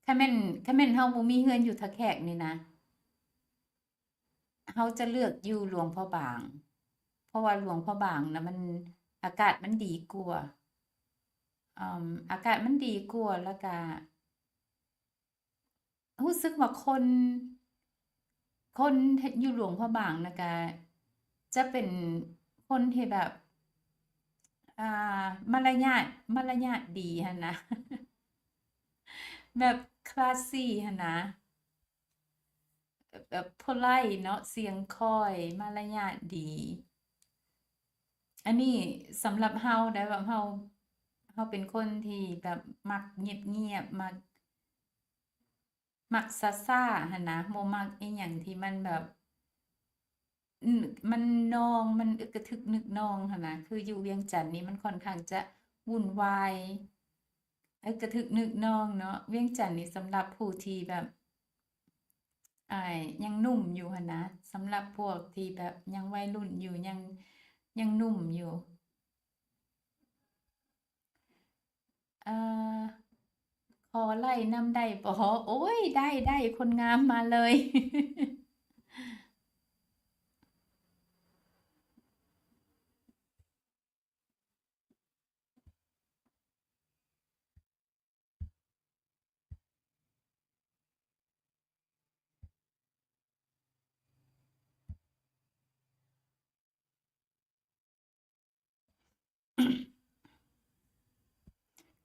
ຄັນແມ່ນ ຄັນແມ່ນເຮົາບໍ່ມີເຮືອນຢູ່ທ່າແຂກນີ້ນະ ເຮົາຈະເລືອກຢູ່ຫຼວງພະບາງ ເພາະວ່າຫຼວງພະບາງນະ ມັນ ອາກາດມັນດີກວ່າ ອາ ອາກາດມັນດີກວ່າ ແລ້ວກະ ຮູ້ສຶກວ່າຄົນ ຄົນທີ່ຢູ່ຫຼວງພະບາງນະ ກະຈະເປັນຄົນທີ່ແບບ ອ່າ ມາລະຍາດ ມາລະຍາດດີຫັ້ນນະ ແບບຄລາສຊີຫັ້ນນະ ແບບໂພໄລເນາະ ສຽງຄ່ອຍ ມາລະຍາດດີ. ອັນນີ້ສຳລັບເຮົາໄດ໋ ແບບເຮົາ ເຮົາເປັນຄົນທີ່ແບບມັກງຽບໆ ມັກ ມັກຊ້າໆ ຫັ້ນນະ ບໍ່ມັກອີ່ຫຍັງທີ່ມັນແບບ ອື ມັນນອງ ມັນອຶກກະທຶກນຶກນອງຫັ້ນນະ ຄືຢູ່ວຽງຈັນນີ້ມັນຂ້ອນຂ້າງຈະວຸ່ນວາຍ ອຶກກະທຶກນຶກນອງເນາະ. ວຽງຈັນນີ້ສຳລັບຜູ້ທີ່ແບບ ອ່າ ຍັງໜຸ່ມຢູ່ຫັ້ນນະ ສຳລັບພວກທີ່ແບບຍັງໄວລຸ້ນຢູ່ ຍັງ ຍັງໜຸ່ມຢູ່. ເອີ ຂໍໄລ້ນຳໄດ້ບໍ່? ໂອ້ຍ ໄດ້ ໄດ້ ຄົນງາມມາເລີຍ.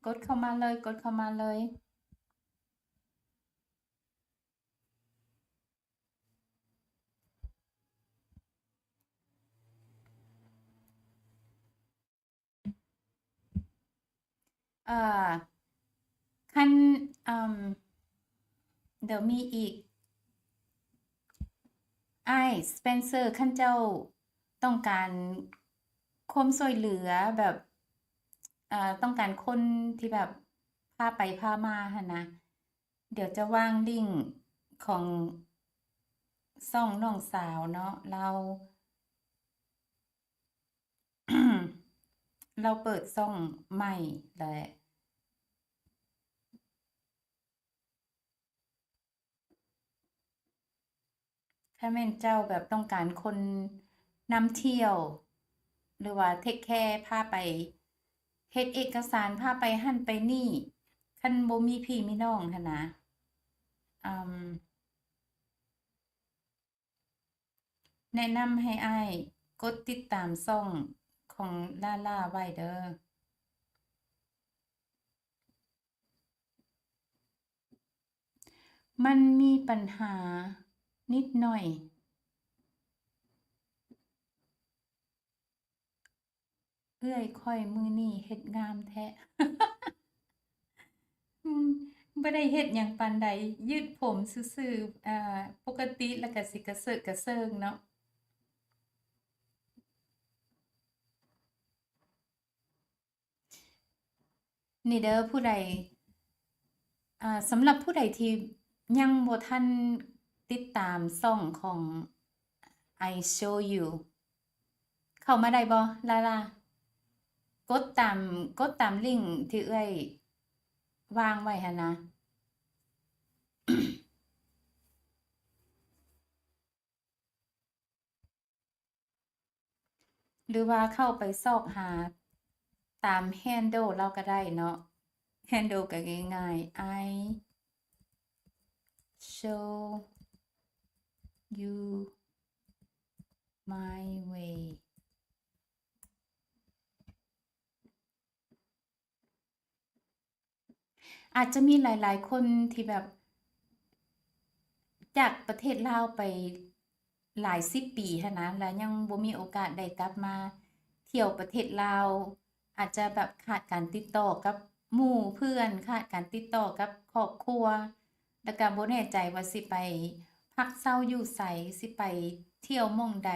ກົດເຂົ້າມາເລີຍ ກົດເຂົ້າມາເລີຍ. ເອີ ຄັນ ເອີ ດຽວມີອີກ ອ້າຍສະເປນເຊີ ຄັນເຈົ້າຕ້ອງການຄວາມຊ່ວຍເຫຼືອແບບ ເອີ ຕ້ອງການຄົນທີ່ແບບພາໄປພາມາຫັ້ນນະ ດຽວຈະວາງລິ້ງຂອງຊ່ອງນ້ອງສາວເນາະ ລາວ ລາວເປີດຊ່ອງໃໝ່ແຫຼະ. ຖ້າແມ່ນເຈົ້າແບບຕ້ອງການຄົນນຳທ່ຽວ ຫຼືວ່າເທກແຄ ພາໄປເຮັດເອກະສານ ພາໄປຫັ້ນໄປນີ້ ຄັນບໍ່ມີພີ່ມີນ້ອງຫັ້ນນະ ອາ ແນະນຳໃຫ້ອ້າຍກົດຕິດຕາມຊ່ອງຂອງລາລາໄວ້ເດີ. ມັນມີບັນຫານິດໜ້ອຍ ເອື້ອຍຂ້ອຍມື້ນີ້ເຮັດງາມແທ້. ອືມ ບໍ່ໄດ້ເຮັດຫຍັງປານໃດ ຍືດຜົມຊື່ໆ ເອີ ປົກກະຕິແລ້ວກະຊິກະເສີກກະເສີງເນາະ. ນີ້ເດີ ຜູ້ໃດ ອ່າ ສຳລັບຜູ້ໃດທີ່ຍັງບໍ່ທັນຕິດຕາມຊ່ອງຂອງ I Show You ເຂົ້າມາໄດ້ບໍ່ ລາລາ? ກົດຕາມ ກົດຕາມລິ້ງທີ່ເອື້ອຍວາງໄວ້ຫັ້ນນະ. ຫຼືວ່າເຂົ້າໄປຊອກຫາຕາມ handle ລາວກໍໄດ້ເນາະ handle ກໍງ່າຍໆ I show you my way. ອາດຈະມີຫຼາຍໆຄົນທີ່ແບບຈາກປະເທດລາວໄປຫຼາຍສິບປີຫັ້ນນະ ແລ້ວຍັງບໍ່ມີໂອກາດໄດ້ກັບມາທ່ຽວປະເທດລາວ ອາດຈະແບບຂາດການຕິດຕໍ່ກັບໝູ່ເພື່ອນ ຂາດການຕິດຕໍ່ກັບຄອບຄົວ ແລ້ວກະບໍ່ແນ່ໃຈວ່າຊິໄປພັກເຊົາຢູ່ໃສ ຊິໄປທ່ຽວໝ່ອງໃດ.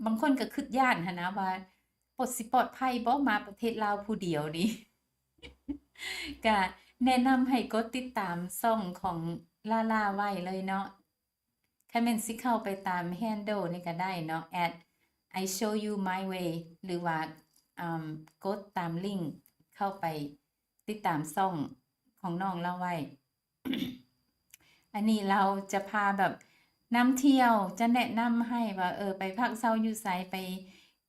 ບາງຄົນກໍຄິດຢ້ານຫັ້ນນະວ່າ ປອດ ຊິປອດໄພບໍ່ ມາປະເທດລາວຜູ້ດຽວນີ້? ກະແນະນຳໃຫ້ກົດຕິດຕາມຊ່ອງຂອງລາລາໄວ້ເລີຍເນາະ. ຄັນແມ່ນຊິເຂົ້າໄປຕາມ handle ນີ້ກໍໄດ້ເນາະ at I show you my way ຫຼືວ່າ ອາ ກົດຕາມລິ້ງເຂົ້າໄປຕິດຕາມຊ່ອງຂອງນ້ອງລາວໄວ້. ອັນນີ້ລາວຈະພາແບບນຳທ່ຽວ ຈະແນະນຳໃຫ້ວ່າ ເອີ ໄປພັກເຊົາຢູ່ໃສ ໄປ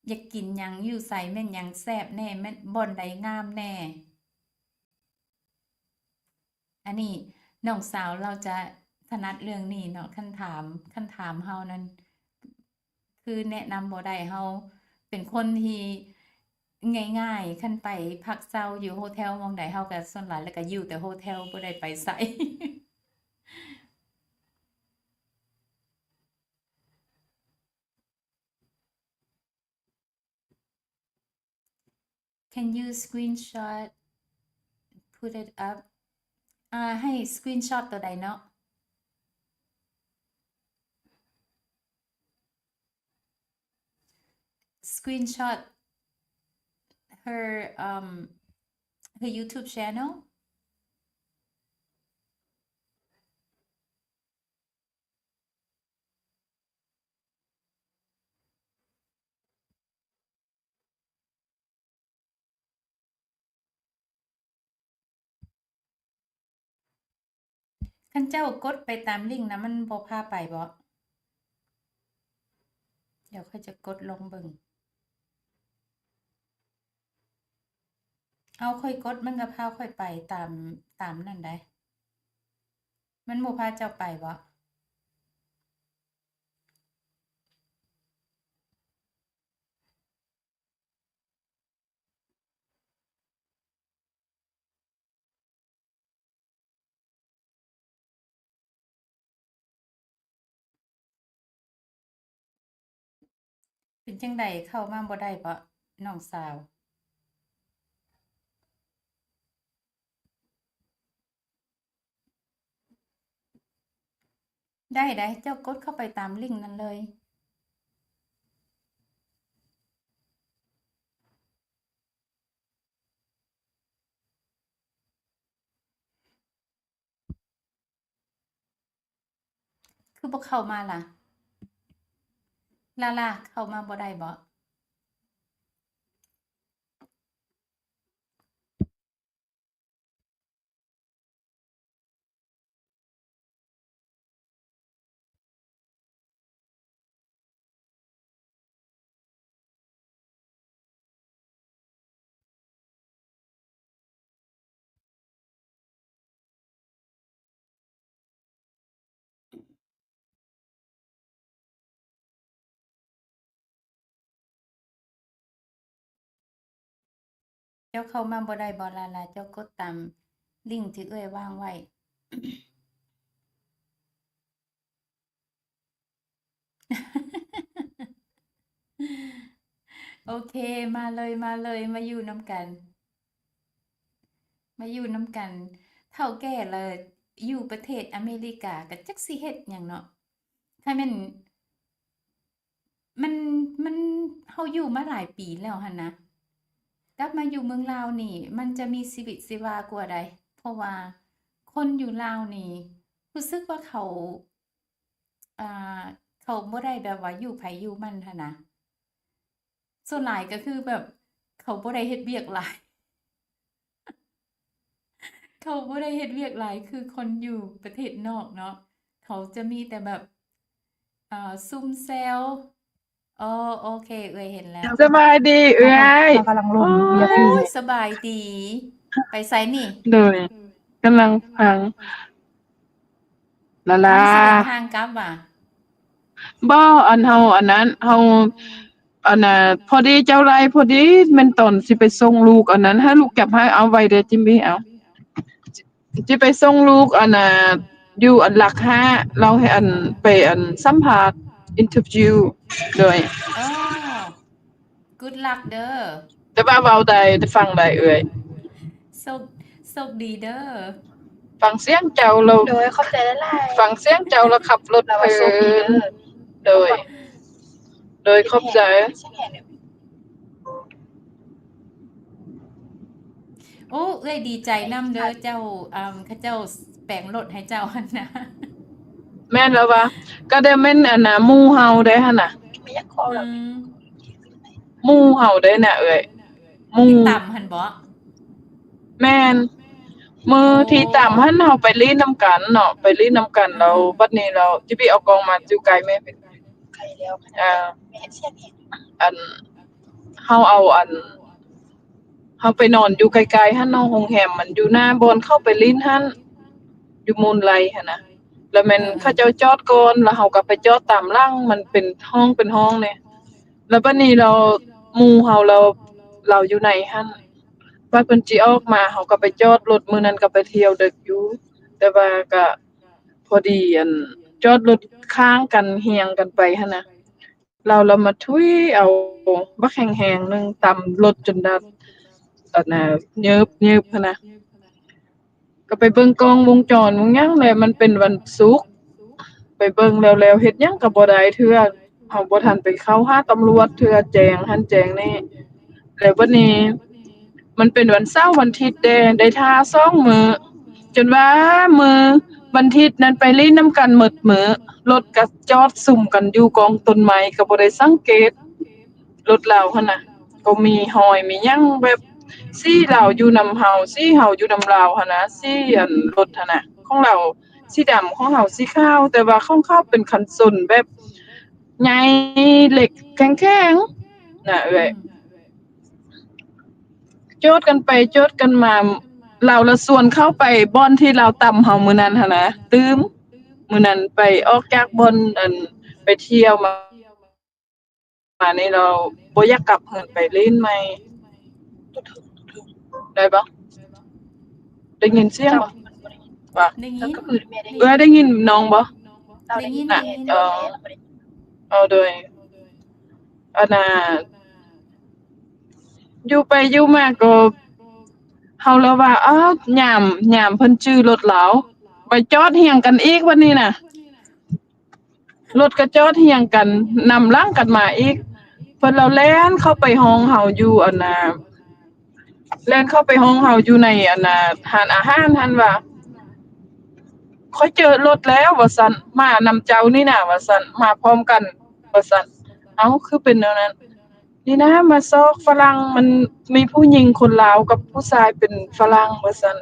ຢາກກິນຫຍັງຢູ່ໃສ ແມ່ນຫຍັງແຊບແດ່ ແມ່ນບ່ອນໃດງາມແດ່. ອັນນີ້ນ້ອງສາວລາວຈະຖະໜັດເລື່ອງນີ້ເນາະ ຄັນຖາມ ຄັນຖາມເຮົານັ້ນ ຄືແນະນຳບໍ່ໄດ້ ເຮົາເປັນຄົນທີ່ງ່າຍໆ ຄັນໄປພັກເຊົາຢູ່ໂຮເທວໝ່ອງໃດ ເຮົາກໍສ່ວນຫຼາຍແລ້ວກໍຢູ່ແຕ່ໂຮເທວ ບໍ່ໄດ້ໄປໃສ. Can you screenshot, put it up? ອ່າ ໃຫ້ screenshot ຕົວໃດເນາະ? Screenshot her, um, her YouTube channel. ຄັນເຈົ້າກົດໄປຕາມລິ້ງນະ ມັນບໍ່ພາໄປບໍ? ດຽວຂ້ອຍຈະກົດລອງເບິ່ງ. ເອົາ ຂ້ອຍກົດ ມັນກໍພາຂ້ອຍໄປຕາມ ຕາມນັ້ນໃດ໋. ມັນບໍ່ພາເຈົ້າໄປບໍ? ເປັນຈັ່ງໃດ ເຂົ້າມາບໍ່ໄດ້ບໍ ນ້ອງສາວ? ໄດ້ໃດ໋ ເຈົ້າກົດເຂົ້າໄປຕາມລິ້ງນັ້ນເລີຍ. ຄືບໍ່ເຂົ້າມາລະ? ລາລາ ເຂົ້າມາບໍ່ໄດ້ບໍ? ເຈົ້າເຂົ້າມາບໍ່ໄດ້ບໍ ລາລາ? ເຈົ້າກົດຕາມລິ້ງທີ່ເອື້ອຍວາງໄວ້. ໂອເຄ ມາເລີຍ ມາເລີຍ ມາຢູ່ນຳກັນ ມາຢູ່ນຳກັນ. ເຖົ້າແກ່ລະຢູ່ປະເທດອາເມລິກາ ກະຈັກຊິເຮັດຫຍັງເນາະ. ຄັນແມ່ນ ມັນ ມັນ ເຮົາຢູ່ມາຫຼາຍປີແລ້ວຫັ້ນນະ ກັບມາຢູ່ເມືອງລາວນີ້ ມັນຈະມີຊີວິດຊີວາກວ່າໃດ໋ ເພາະວ່າຄົນຢູ່ລາວນີ້ ຮູ້ສຶກວ່າເຂົາ ອ່າ ເຂົາບໍ່ໄດ້ແບບວ່າຢູ່ໃຜຢູ່ມັນຫັ້ນນະ. ສ່ວນຫຼາຍກໍຄືແບບເຂົາບໍ່ໄດ້ເຮັດວຽກຫຼາຍ ເຂົາບໍ່ໄດ້ເຮັດວຽກຫຼາຍຄືຄົນຢູ່ປະເທດນອກເນາະ. ເຂົາຈະມີແຕ່ແບບ ເອີ ຊຸມແຊວ. ອໍ ໂອເຄ ເອື້ອຍເຫັນແລ້ວ. ສະບາຍດີເອື້ອຍ. ເຮົາກຳລັງລົງວຽກຢູ່. ໂອ້ຍ ສະບາຍດີ. ໄປໃສນີ້? ໂດຍ ກຳລັງພັງ ລາລາ ຊິເດີນທາງກັບຫວາ? ບໍ່ ອັນເຮົາ ອັນນັ້ນ ເຮົາ ອັນນ່າ ພໍດີເຈົ້າໄລ ພໍດີແມ່ນຕອນຊິໄປສົ່ງລູກ ອັນນັ້ນ ໃຫ້ລູກຈັບໃຫ້ ເອົາໄວ້ເດີ້ຈິມມີ ເອົາ ຊິໄປສົ່ງລູກ ອັນນ່າ ຢູ່ອັນຫຼັກຫ້າ ລາວໃຫ້ອັນ ໄປອັນສຳພາດ ອິນເຕີວິວ ໂດຍ ອໍ. Good luck ເດີ້. ແຕ່ວ່າເວົ້າໄດ້ ແຕ່ຟັງໄດ້ເອື້ອຍ. ໂຊກ ໂຊກດີເດີ້. ຟັງສຽງເຈົ້າແລ້ວ. ໂດຍ ຂອບໃຈຫຼາຍໆ. ຟັງສຽງເຈົ້າແລ້ວຂັບລົດເພີນ. ໂດຍ ໂດຍ ຂອບໃຈ. ໂອ້ ເອື້ອຍດີໃຈນຳເດີ້ ເຈົ້າ ເຂົາເຈົ້າແປງລົດໃຫ້ເຈົ້າຫັ້ນນະ. ແມ່ນແລ້ວວ່າ ກໍໄດ້ແມ່ນ ອັນນ່າ ໝູ່ເຮົາໄດ໋ຫັ້ນນະ. ອືມ ໝູ່ເຮົາໄດ໋ນະເອື້ອຍ ໝູ່ ຕິດຕາມຫັ້ນບໍ? ແມ່ນ ມື້ທີ່ຕຳຫັ້ນເຮົາໄປຫຼິ້ນນຳກັນເນາະ ໄປຫຼິ້ນນຳກັນ ແລ້ວບັດນີ້ລາວ ຈີບີ ເອົາກ້ອງມາຢູ່ໃກ້ແມ່ເພິ່ນ ໃກ້ແລ້ວ ອ່າ ແມ່ເຮັດສຽງອີກ ອັນ ເຮົາເອົາ ອັນ ເຮົາໄປນອນຢູ່ໃກ້ໆຫັ້ນເນາະ ໂຮງແຮມມັນຢູ່ໜ້າບ່ອນເຂົາໄປຫຼິ້ນຫັ້ນ ຢູ່ມູນໄລຫັ້ນນະ ແລ້ວແມ່ນເຂົາເຈົ້າຈອດກ່ອນ ແລ້ວເຮົາກໍໄປຈອດຕາມຫຼັງ ມັນເປັນຫ້ອງເປັນຫ້ອງເດ້ ແລ້ວບັດນີ້ລາວ ໝູ່ເຮົາລາວ ລາວຢູ່ໃນຫັ້ນ ບັດເພິ່ນຊິອອກມາ ເຮົາກໍໄປຈອດລົດ ມື້ນັ້ນກໍໄປທ່ຽວເດິກຢູ່ ແຕ່ວ່າກໍພໍດີ ອັນ ຈອດລົດຂ້າງກັນ ຮຽງກັນໄປຫັ້ນນະ ລາວ ລາວມາທຸຍເອົາບັກແຮງໆໜຶ່ງ ຕຳລົດຈົນດັດ ອັນນະ ເຍີບໆຫັ້ນນະ ກໍໄປເບິ່ງກ້ອງວົງຈອນວົງຫຍັງແຫຼະ ມັນເປັນວັນສຸກ ໄປເບິ່ງແລ້ວໆ ເຮັດຫຍັງກໍບໍ່ໄດ້ເທື່ອ ເຮົາບໍ່ທັນໄປເຂົ້າຫາຕຳຫຼວດເທື່ອ ແຈ້ງຫັ້ນແຈ້ງນີ້ ແລ້ວບັດນີ້ ມັນເປັນວັນເສົາວັນທິດແດ່ ໄດ້ຖ້າສອງມື້ ຈົນວ່າມື້ວັນທິດນັ້ນໄປຫຼິ້ນນຳກັນໝົດມື້ ລົດກໍຈອດສຸມກັນຢູ່ກອງຕົ້ນໄມ້ ກໍບໍ່ໄດ້ສັງເກດ ລົດລາວຫັ້ນນະ ກໍມີຮອຍມີຫຍັງແບບ ສີລາວຢູ່ນຳເຮົາ ສີເຮົາຢູ່ນຳລາວຫັ້ນນະ ສີອັນລົດຫັ້ນນະ ຂອງລາວສີດຳ ຂອງເຮົາສີຂາວ ແຕ່ວ່າຂອງເຂົາເປັນຄັນຊົນແບບໃຫຍ່ ເຫຼັກແຂງໆ ນະເອື້ອຍ ອືມ ໂຈດກັນໄປໂຈດກັນມາ ລາວລະຊວນເຂົ້າໄປບ່ອນທີ່ລາວຕຳເຮົາມື້ນັ້ນຫັ້ນນະ ຕື່ມ ມື້ນັ້ນໄປອອກຈາກບ່ອນ ອັນ ໄປທ່ຽວມາ ມານີ້ລາວບໍ່ຢາກກັບເຮືອນ ໄປຫຼິ້ນໃໝ່ ໄດ້ບໍ່? ໄດ້ຍິນສຽງບໍ່? ວ່າ ໄດ້ຍິນ ເອື້ອຍໄດ້ຍິນນ້ອງບໍ່? ໄດ້ຍິນ ເອີ ເອີ ໂດຍ ອັນນ່າ ຢູ່ໄປຢູ່ມາກໍ ເຮົາລະວ່າ ອ້າວ ຍາມ ຍາມເພິ່ນຈື່ລົດລາວ ໄປຈອດຮຽງກັນອີກບັດນີ້ນະ ລົດກໍຈອດຮຽງກັນ ນຳຫຼັງກັນມາອີກ ເພິ່ນລະແລ່ນເຂົ້າໄປຫ້ອງເຮົາຢູ່ ອັນນ່າ ແລ່ນເຂົ້າໄປຫ້ອງເຮົາຢູ່ໃນ ອັນນ່າ ຮ້ານອາຫານຫັ້ນວ່າ ຂ້ອຍເຈີລົດແລ້ວວ່າຊັ້ນ ມານຳເຈົ້ານີ້ນາວ່າຊັ້ນ ມາພ້ອມກັນວ່າຊັ້ນ ເອົ້າ ຄືເປັນແນວນັ້ນ ນີ້ນາ ມາຊອກຝຣັ່ງ ມັນມີຜູ້ຍິງຄົນລາວກັບຜູ້ຊາຍເປັນຝຣັ່ງວ່າຊັ້ນ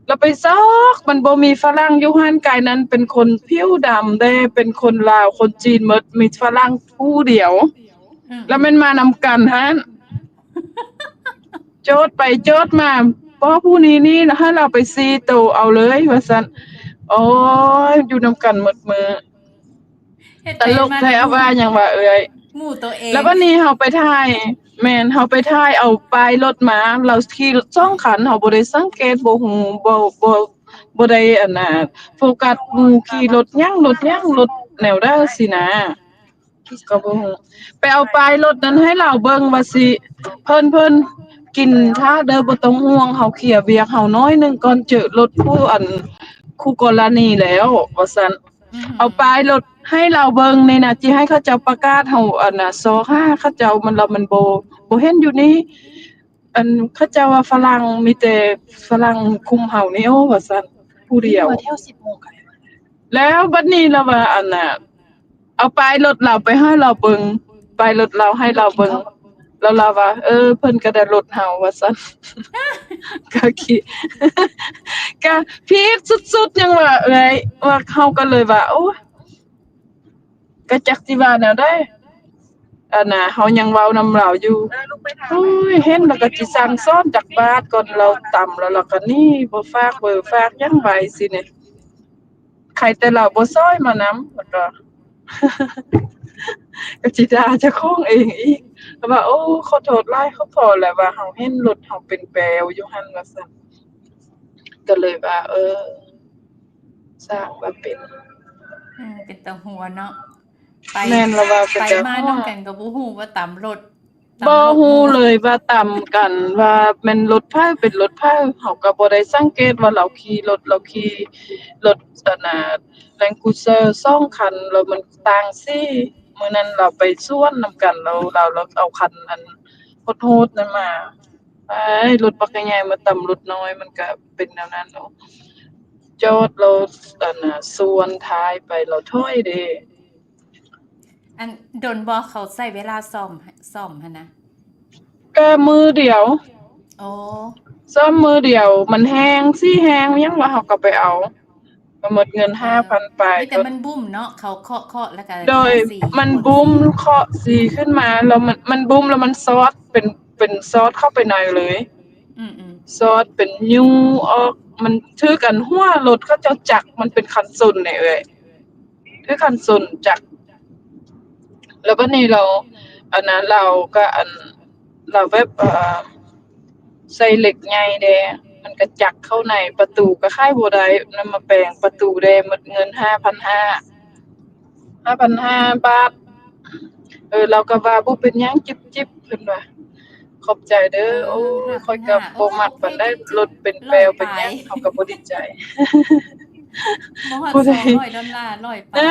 ລະໄປຊອກ ມັນບໍ່ມີຝຣັ່ງຢູ່ຮ້ານກາຍນັ້ນ ເປັນຄົນຜິວດຳເດ້ ເປັນຄົນລາວ ຄົນຈີນໝົດ ມີຝຣັ່ງຜູ້ດຽວ ອືມ ລະແມ່ນມານຳກັນຫັ້ນ ໂຈດໄປໂຈດມາ ພໍ່ຜູ້ນີ້ນີ້ ໃຫ້ລາວໄປຊີ້ໂຕເອົາເລີຍວ່າຊັ້ນ ໂອ້ຍ ຢູ່ນຳກັນໝົດມື້ ເຮັດໃຈ ຕະຫຼົກແທ້ ວ່າຫຍັງວ່າເອື້ອຍ ໝູ່ໂຕເອງ ແລ້ວບັດນີ້ເຮົາໄປຖ່າຍ ແມ່ນ ເຮົາໄປຖ່າຍເອົາປ້າຍລົດມາ ລາວຂີ່ລົດສອງຄັນ ເຮົາບໍ່ໄດ້ສັງເກດ ບໍ່ຮູ້ ບໍ່ ບໍ່ ບໍ່ໄດ້ ອັນນ່າ ໂຟກັສໝູ່ຂີ່ລົດຫຍັງ ລົດຫຍັງ ລົດແນວໃດຊີ້ນາ ກໍບໍ່ຮູ້ ໄປເອົາປ້າຍລົດນັ້ນໃຫ້ລາວເບິ່ງວ່າຊິ ເພິ່ນ ເພິ່ນ ກິນຖ້າເດີ ບໍ່ຕ້ອງຫ່ວງ ເຮົາເຄຍວຽກເຮົາໜ້ອຍໜຶ່ງກ່ອນ ເຈີລົດຜູ້ ອັນ ຄູ່ກໍລະນີແລ້ວວ່າຊັ້ນ ອືຮຶ ເອົາປ້າຍລົດໃຫ້ລາວເບິ່ງນີ້ນະ ຊິໃຫ້ເຂົາເຈົ້າປະກາດ ເຮົາ ອັນນ່າ ຊອກຫາເຂົາເຈົ້າ ມັນ ລະມັນບໍ່ ບໍ່ເຫັນຢູ່ນີ້ ອັນ ເຂົາເຈົ້າວ່າຝຣັ່ງ ມີແຕ່ຝຣັ່ງຄຸມເຮົານີ້ ໂອ້ ວ່າຊັ້ນ ຜູ້ດຽວ ແຖວສິບໂມງ ແລ້ວບັດນີ້ລະວ່າ ອັນນ່າ ເອົາປ້າຍລົດລາວໄປໃຫ້ລາວເບິ່ງ ປ້າຍລົດລາວໃຫ້ລາວເບິ່ງ ແລ້ວລາວວ່າ ເອີ ເພິ່ນກະໄດ້ລົດເຮົາວ່າຊັ້ນ ກະຄິດ ກະຜິດສຸດໆ ຫຍັງວ່າເອື້ອຍ ວ່າເຮົາກະເລີຍວ່າ ໂອ້ຍ ກະຈັກຊິວ່າແນວໃດ ອັນນ່າ ເຮົາຍັງເວົ້ານຳລາວຢູ່ ໂອ້ຍ ເຫັນລະກະຊິສັ່ງສອນຈັກບາດກ່ອນ ລາວຕຳລະ ລະກະໜີ ບໍ່ຝາກເບີຝາກຫຍັງໄວ້ຊີ້ນີ້ ໃຄແຕ່ລາວບໍ່ຊ່ອຍມານຳ ລະກະ ກະຊິດ່າເຈົ້າຂອງເອງອີກ ລະວ່າ ໂອ້ ຂໍໂທດຫຼາຍ ຂໍພໍແລ້ວວ່າເຮົາເຫັນລົດເຮົາເປັນແປວຢູ່ຫັ້ນວ່າຊັ້ນ ກະເລີຍວ່າ ເອີ ສ້າງວ່າເປັນ ເອີ ເປັນຕາຫົວເນາະ ໄປ ແມ່ນລະວ່າເປັນຕາຫົວ ໄປມານຳກັນກໍບໍ່ຮູ້ວ່າຕຳລົດ ບໍ່ຮູ້ເລີຍວ່າຕຳກັນ ວ່າແມ່ນລົດໃຜເປັນລົດໃຜ ເຮົາກໍບໍ່ໄດ້ສັງເກດວ່າລາວຂີ່ລົດ ລາວຂີ່ລົດ ອັນນ່າ ແລນຄູເຊີສອງຄັນ ແລ້ວມັນຕ່າງສີ ມື້ນັ້ນລາວໄປສວນນຳກັນ ແລ້ວລາວ ລາວເອົາຄັນອັນໂຫດໆນັ້ນມາ ໄອ້ ລົດບັກໃຫຍ່ມາຕຳລົດນ້ອຍ ມັນກະເປັນແນວນັ້ນເນາະ ຈອດລາວ ອັນນ່າ ສວນທ້າຍໄປ ລາວຖອຍເດ້ ອັນ ດົນບໍ່ ເຂົາໃຊ້ເວລາສ້ອມ ສ້ອມຫັ້ນນະ? ກະມື້ດຽວ ອໍ ຊ້ອມມື້ດຽວ ມັນແຫ້ງ ສີແຫ້ງ ຫຍັງວ່າ ເຮົາກໍໄປເອົາ ກໍໝົດເງິນຫ້າພັນປາຍ ມີແຕ່ມັນບຸ້ມເນາະ ເຂົາເຄາະໆ ແລ້ວກໍ ໂດຍ ມັນບຸ້ມເຄາະສີຂຶ້ນມາ ແລ້ວມັນ ມັນບຸ້ມ ແລ້ວມັນຊອດ ເປັນ ເປັນຊອດເຂົ້າໄປໃນເລີຍ. ອືມໆ ຊອດເປັນຍຸ່ງອອກ ມັນຖືກອັນຫົວລົດເຂົາເຈົ້າຈັກ ມັນເປັນຄັນຊົນນີ້ເອື້ອຍ ຄືຄັນຊົນຈັກ. ແລ້ວບັດນີ້ລາວ ອັນນັ້ນ ລາວກໍ ອັນ ລາວແບບ ເອີ ໃສ່ເຫຼັກໃຫຍ່ແດ່ ມັນກໍຈັກເຂົ້າໃນ ປະຕູກໍຂາຍບໍ່ໄດ້ ນຳມາແປງປະຕູແດ່ ໝົດເງິນຫ້າພັນຫ້າ ຫ້າພັນຫ້າບາດ. ເອີ ລາວກໍວ່າ ບໍ່ເປັນຫຍັງ ຈິບໆ ເພິ່ນວ່າ ຂອບໃຈເດີ. ໂອ້ຍ ຂ້ອຍກໍບໍ່ມັກປານໃດ ລົດເປັນແປວເປັນຫຍັງ ເຮົາກໍບໍ່ດີໃຈ ບໍ່ຮອດສອງຮ້ອຍດອນລາ ຮ້ອຍປາຍ ເອີ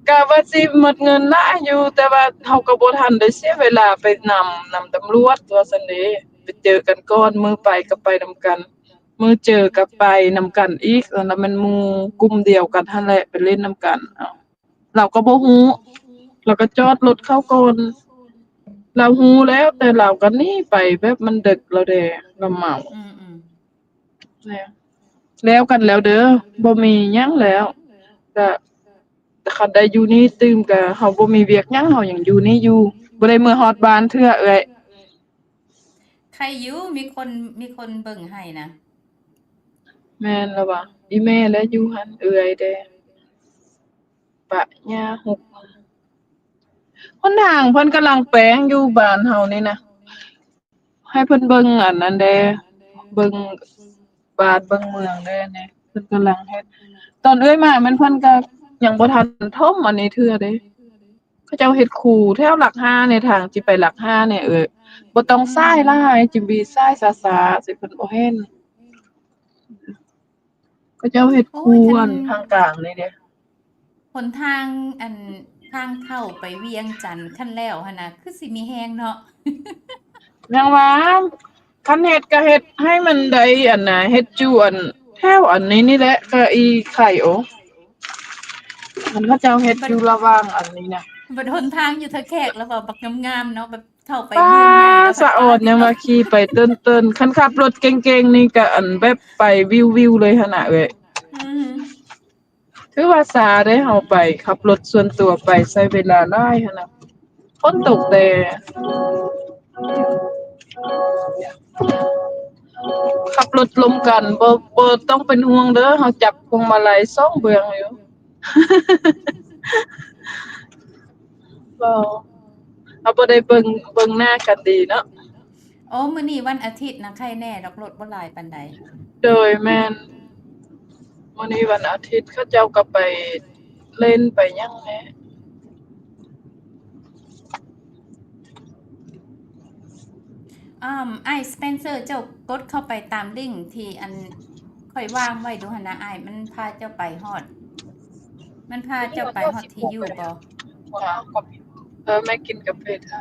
ກະວ່າຊິໝົດເງິນຫຼາຍຢູ່ ແຕ່ວ່າເຮົາກໍບໍ່ທັນໄດ້ເສຍເວລາໄປນຳ ນຳຕຳຫຼວດວ່າຊັ້ນເດ ໄປເຈີກັນກ່ອນ ມື້ໄປກໍໄປນຳກັນ ມື້ເຈີກໍໄປນຳກັນອີກ ແລ້ວແມ່ນໝູ່ກຸ່ມດຽວກັນຫັ້ນແຫຼະ ໄປຫຼິ້ນນຳກັນ. ເອົ້າ ລາວກໍບໍ່ຮູ້ ລາວກໍຈອດລົດເຂົາກ່ອນ ລາວຮູ້ແລ້ວ ແຕ່ລາວກໍໜີໄປ ແບບມັນເດິກແລ້ວເດ ລາວເມົາ. ອືມໆ ແລ້ວ ແລ້ວກັນແລ້ວເດີ ບໍ່ມີຫຍັງແລ້ວ ກະ ຄັນໄດ້ຢູ່ນີ້ຕື່ມ ກະເຮົາບໍ່ມີວຽກຫຍັງ ເຮົາຍັງຢູ່ນີ້ຢູ່ ບໍ່ໄດ້ເມືອຮອດບ້ານເທື່ອເອື້ອຍ. ໄຄຢູ່ ມີຄົນ ມີຄົນເບິ່ງໃຫ້ນະ. ແມ່ນລະຫວາ ອີ່ແມ່ແລະຢູ່ຫັ້ນ ເອື້ອຍແດ່ ປະຍາຫົກ ຫົນທາງເພິ່ນກຳລັງແປງຢູ່ບ້ານເຮົານີ້ນະ ໃຫ້ເພິ່ນເບິ່ງອັນນັ້ນແດ່ ເບິ່ງບ້ານເບິ່ງເມືອງແດ່ນີ້ ເພິ່ນກຳລັງເຮັດ. ຕອນເອື້ອຍມາແມ່ນເພິ່ນກໍຍັງບໍ່ທັນຖົມອັນນີ້ເທື່ອເດ້ ເຂົາເຈົ້າເຮັດຄູແຖວຫຼັກຫ້ານີ້ ທາງຊິໄປຫຼັກຫ້ານີ້ ເອີ ບໍ່ຕ້ອງສາຍຫຼາຍ ຈິມບີສາຍຊ້າໆ ຊິເພິ່ນບໍ່ເຫັນ. ເຂົາເຈົ້າເຮັດ ໂອ້ຍ ຄູອັນທາງກາງນີ້ເດ້ ຫົນທາງ ອັນ ທາງເຂົ້າໄປວຽງຈັນ ຄັນແລ້ວຫັ້ນນະ ຄືຊິມີແຮງເນາະ. ຍັງວ່າ ຄັນເຮັດກໍເຮັດໃຫ້ມັນໄດ້ອັນນະ ເຮັດຢູ່ອັນແຖວອັນນີ້ນີ້ແຫຼະ ກະອີ່ໄຂ່ໂອ ມັນເຂົາເຈົ້າເຮັດຢູ່ລະຫວ່າງອັນນີ້ນະ ບັດຫົນທາງຢູ່ທ່າແຂກລະວ່າບັກງາມໆເນາະ ແບບ ເຂົ້າໄປ ປ້າ ສະອອນຍັງວ່າຂີ່ໄປເຕີນໆ ຄັນຂັບລົດເກັ່ງໆນີ້ກະອັນແບບໄປວິວໆເລີຍຫັ້ນນະເອື້ອຍ. ອືມ ຖືວ່າຊ້າເດ້ ເຮົາໄປຂັບລົດສ່ວນຕົວໄປໃຊ້ເວລາຫຼາຍຫັ້ນນະ ຝົນຕົກແດ່ ຂັບລົດລົມກັນ ບໍ່ ບໍ່ຕ້ອງເປັນຫ່ວງເດີ ເຮົາຈັບພວງມາໄລສອງເບື້ອງຢູ່. ບໍ່ ເຮົາບໍ່ໄດ້ເບິ່ງ ເບິ່ງໜ້າກັນດີເນາະ. ໂອ້ ມື້ນີ້ວັນອາທິດນະ ໄຄແນ່ດອກ ລົດບໍ່ຫຼາຍປານໃດ. ໂດຍ ແມ່ນ ມື້ນີ້ວັນອາທິດ ເຂົາເຈົ້າກໍໄປຫຼິ້ນໄປຫຍັງແນ່. ອ້າ ອ້າຍສະເປນເຊີ ເຈົ້າກົດເຂົ້າໄປຕາມລິ້ງທີ່ອັນຂ້ອຍວາງໄວ້ດູຫັ້ນນະອ້າຍ ມັນພາເຈົ້າໄປຮອດ ມັນພາເຈົ້າໄປຮອດທີ່ຢູ່ບໍ່? ເອີ ແມ່ກິນກາເຟທ່າ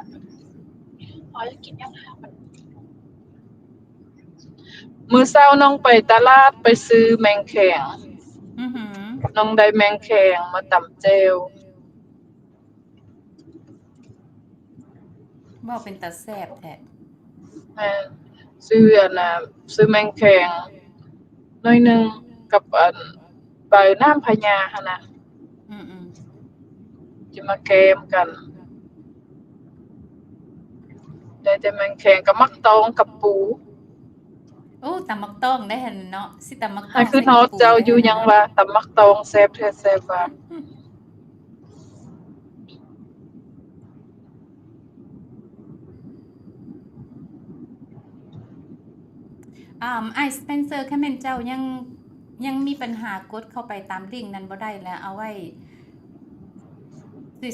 ມື້ເຊົ້ານ້ອງໄປຕະຫຼາດ ໄປຊື້ແມງແຄງ. ອືຫື ນ້ອງໄດ້ແມງແຄງມາຕຳແຈ່ວ. ເວົ້າເປັນຕາແຊບແທ້. ແມ່ນ ຊື້ອັນນ່າ ຊື້ແມງແຄງໜ້ອຍໜຶ່ງກັບອັນ ປານ້ຳພະຍາຫັ້ນນະ. ອືມໆ ຈະມາແກມກັນ ໄດ້ແຕ່ແມງແຄງກັບໝາກຕອງກັບປູ. ໂອ້ ຕຳໝາກຕອງໄດ້ຫັ້ນເນາະ ຊິຕຳໝາກຕອງ ໃຫ້ຄືນຮອດເຈົ້າຢູ່ ຍັງວ່າຕຳໝາກຕອງແຊບແທ້ແຊບວ່າ. ອ້າ ອ້າຍສະເປນເຊີ ຄັນແມ່ນເຈົ້າຍັງ ຍັງມີປັນຫາ ກົດເຂົ້າໄປຕາມລິ້ງນັ້ນບໍ່ໄດ້ແລ້ວ ເອົາໄວ້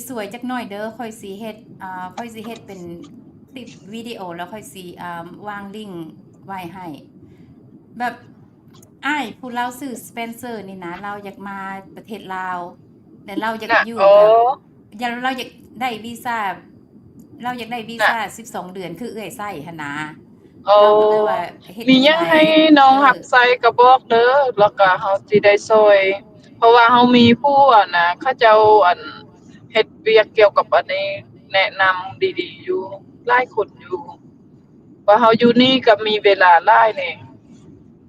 ສວຍໆຈັກໜ້ອຍເດີ ຂ້ອຍຊິເຮັດ ອ່າ ຂ້ອຍຊິເຮັດເປັນຄລິບວິດີໂອ ແລ້ວຂ້ອຍຊິ ອ່າ ວາງລິ້ງໄວ້ໃຫ້. ແບບ ອ້າຍຜູ້ລາວຊື່ສະເປນເຊີນີ້ນະ ລາວຢາກມາປະເທດລາວ ແລະລາວຢາກຢູ່ ແບບ ລາວຢາກໄດ້ວີຊາ ລາວຢາກໄດ້ວີຊາສິບສອງເດືອນ ຄືເອື້ອຍໃຊ້ຫັ້ນນະ. ເອີ ມີຫຍັງໃຫ້ນ້ອງຮັບໃຊ້ກໍບອກເດີ ແລ້ວກໍເຮົາຊິໄດ້ຊ່ອຍ ເພາະວ່າເຮົາມີຜູ້ອັນນະ ເຂົາເຈົ້າອັນເຮັດວຽກກ່ຽວກັບອັນນີ້ ແນະນຳດີໆຢູ່ ຫຼາຍຄົນຢູ່. ວ່າເຮົາຢູ່ນີ້ກໍມີເວລາຫຼາຍແດ່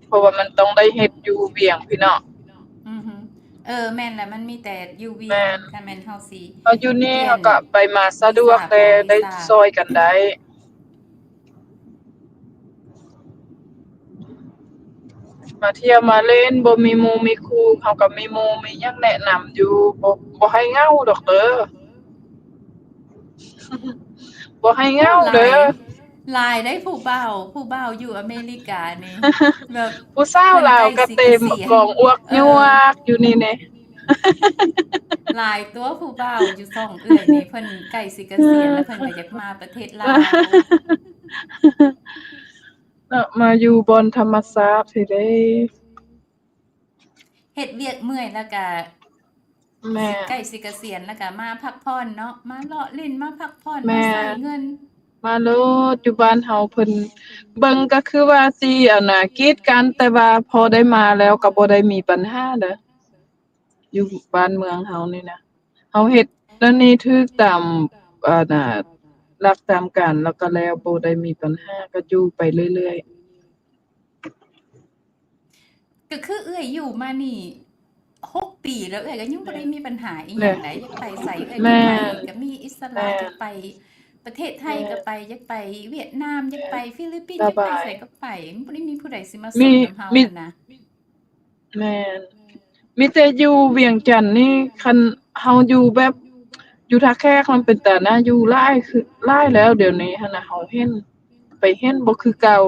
ເພາະວ່າມັນຕ້ອງໄດ້ເຮັດຢູ່ວຽງພີ້ເນາະ. ອືຮຶ ເອີ ແມ່ນແຫຼະ ມັນມີແຕ່ຢູ່ວຽງ ແມ່ນ ຄັນແມ່ນເຮົາຊິ ເຮົາຢູ່ນີ້ເຮົາກໍໄປມາສະດວກແດ່ ໄດ້ຊ່ອຍກັນໄດ້ ມາທ່ຽວມາຫຼິ້ນ ບໍ່ມີໝູ່ມີຄູ່ ເຮົາກໍມີໝູ່ມີຫຍັງແນະນຳຢູ່ ບໍ່ ບໍ່ໃຫ້ເຫງົາດອກເດີ ບໍ່ໃຫ້ເຫງົາເດີ. ຫຼາຍໄດ໋ຜູ້ບ່າວ ຜູ້ບ່າວຢູ່ອາເມລິການີ້ ແບບ ຜູ້ສາວລາວກໍເຕັມກອງອວກຍວກຢູ່ນີ້ແນ່. ຫຼາຍຕົວະ ຜູ້ບ່າວຢູ່ຊ່ອງເອື້ອຍນີ້ ເພິ່ນໃກ້ຊິກະສຽນແລ້ວ ເພິ່ນກໍຢາກມາປະເທດລາວ ເນາະ ມາຢູ່ບ່ອນທຳມະຊາດຊີ້ເດ້. ເຮັດວຽກເມື່ອຍແລ້ວກະ ແມ່ນ ໃກ້ຊິກະສຽນແລ້ວກະມາພັກຜ່ອນເນາະ ມາເລາະຫຼິ້ນ ມາພັກຜ່ອນ ແມ່ນ ມາໃຊ້ເງິນ ມາໂລດ. ຢູ່ບ້ານເຮົາເພິ່ນເບິ່ງກໍຄືວ່າຊິ ອັນນ່າ ກີດກັນ ແຕ່ວ່າພໍໄດ້ມາແລ້ວກໍບໍ່ໄດ້ມີບັນຫາເດີ ຢູ່ບ້ານເມືອງເຮົານີ້ນະ ເຮົາເຮັດແນວນີ້ຖືກຕາມ ອັນນ່າ ຫຼັກຕາມການ ແລ້ວກໍແລ້ວ ບໍ່ໄດ້ມີບັນຫາ ກໍຢູ່ໄປເລື້ອຍໆ. ກໍຄືເອື້ອຍຢູ່ມານີ້ຫົກປີແລ້ວ ເອື້ອຍກໍຍັງບໍ່ໄດ້ມີບັນຫາອີ່ຫຍັງໃດ ຢາກໄປໃສເອື້ອຍກໍໄປ ກໍມີອິດສະຫຼະ ຢາກໄປປະເທດໄທກໍໄປ ຢາກໄປຫວຽດນາມ ຢາກໄປຟີລິບປິນ ຢາກໄປໃສກໍໄປ ມັນບໍ່ໄດ້ມີຜູ້ໃດຊິມາສົນນຳເຮົາຫັ້ນນະ. ແມ່ນ ມີແຕ່ຢູ່ວຽງຈັນນີ້ ຄັນເຮົາຢູ່ແບບ ຢູ່ທ່າແຂກມັນເປັນຕາໜ້າຢູ່ຫຼາຍ ຄື ຫຼາຍແລ້ວ ດຽວນີ້ຫັ້ນນະ ເຮົາເຫັນ ໄປເຫັນບໍ່ຄືເກົ່າ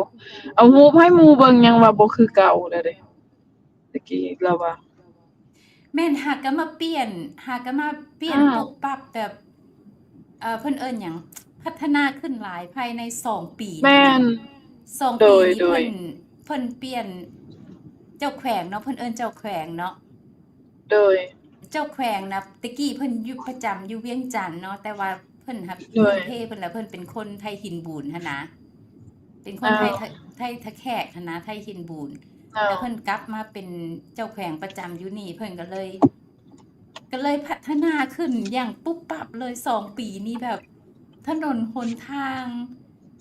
ເອົາຮູບໃຫ້ໝູ່ເບິ່ງຍັງວ່າບໍ່ຄືເກົ່າແລ້ວເດ້ ຕະກີ້ລາວວ່າ. ແມ່ນ ຫາກະມາປ່ຽນ ຫາກະມາປ່ຽນ ອ່າ ປຸບປັບແບບ ເອີ ເພິ່ນເອີ້ນຫຍັງ ພັດທະນາຂຶ້ນຫຼາຍພາຍໃນສອງປີ. ແມ່ນ ສອງປີນີ້ ໂດຍ ເພິ່ນ ເພິ່ນປ່ຽນເຈົ້າແຂວງເນາະ ເພິ່ນເອີ້ນເຈົ້າແຂວງເນາະ. ໂດຍ ເຈົ້າແຂວງນະ ແຕ່ກີ້ເພິ່ນຢູ່ປະຈຳຢູ່ວຽງຈັນເນາະ ແຕ່ວ່າເພິ່ນຫາກ ໂດຍ ພື້ນເພເພິ່ນລະ ເພິ່ນເປັນຄົນໄທຫີນບູນຫັ້ນນະ ເປັນຄົນໄທ ອ່າ ໄທ ໄທ ໄທແຂກຫັ້ນນະ ໄທຫີນບູນ ອ່າ ແລ້ວເພິ່ນກັບມາເປັນເຈົ້າແຂວງປະຈຳຢູ່ນີ້ ເພິ່ນກໍເລີຍ ກໍເລີຍພັດທະນາຂຶ້ນຢ່າງປຸບປັບເລີຍ ສອງປີນີ້ແບບ ຖະໜົນຫົນທາງ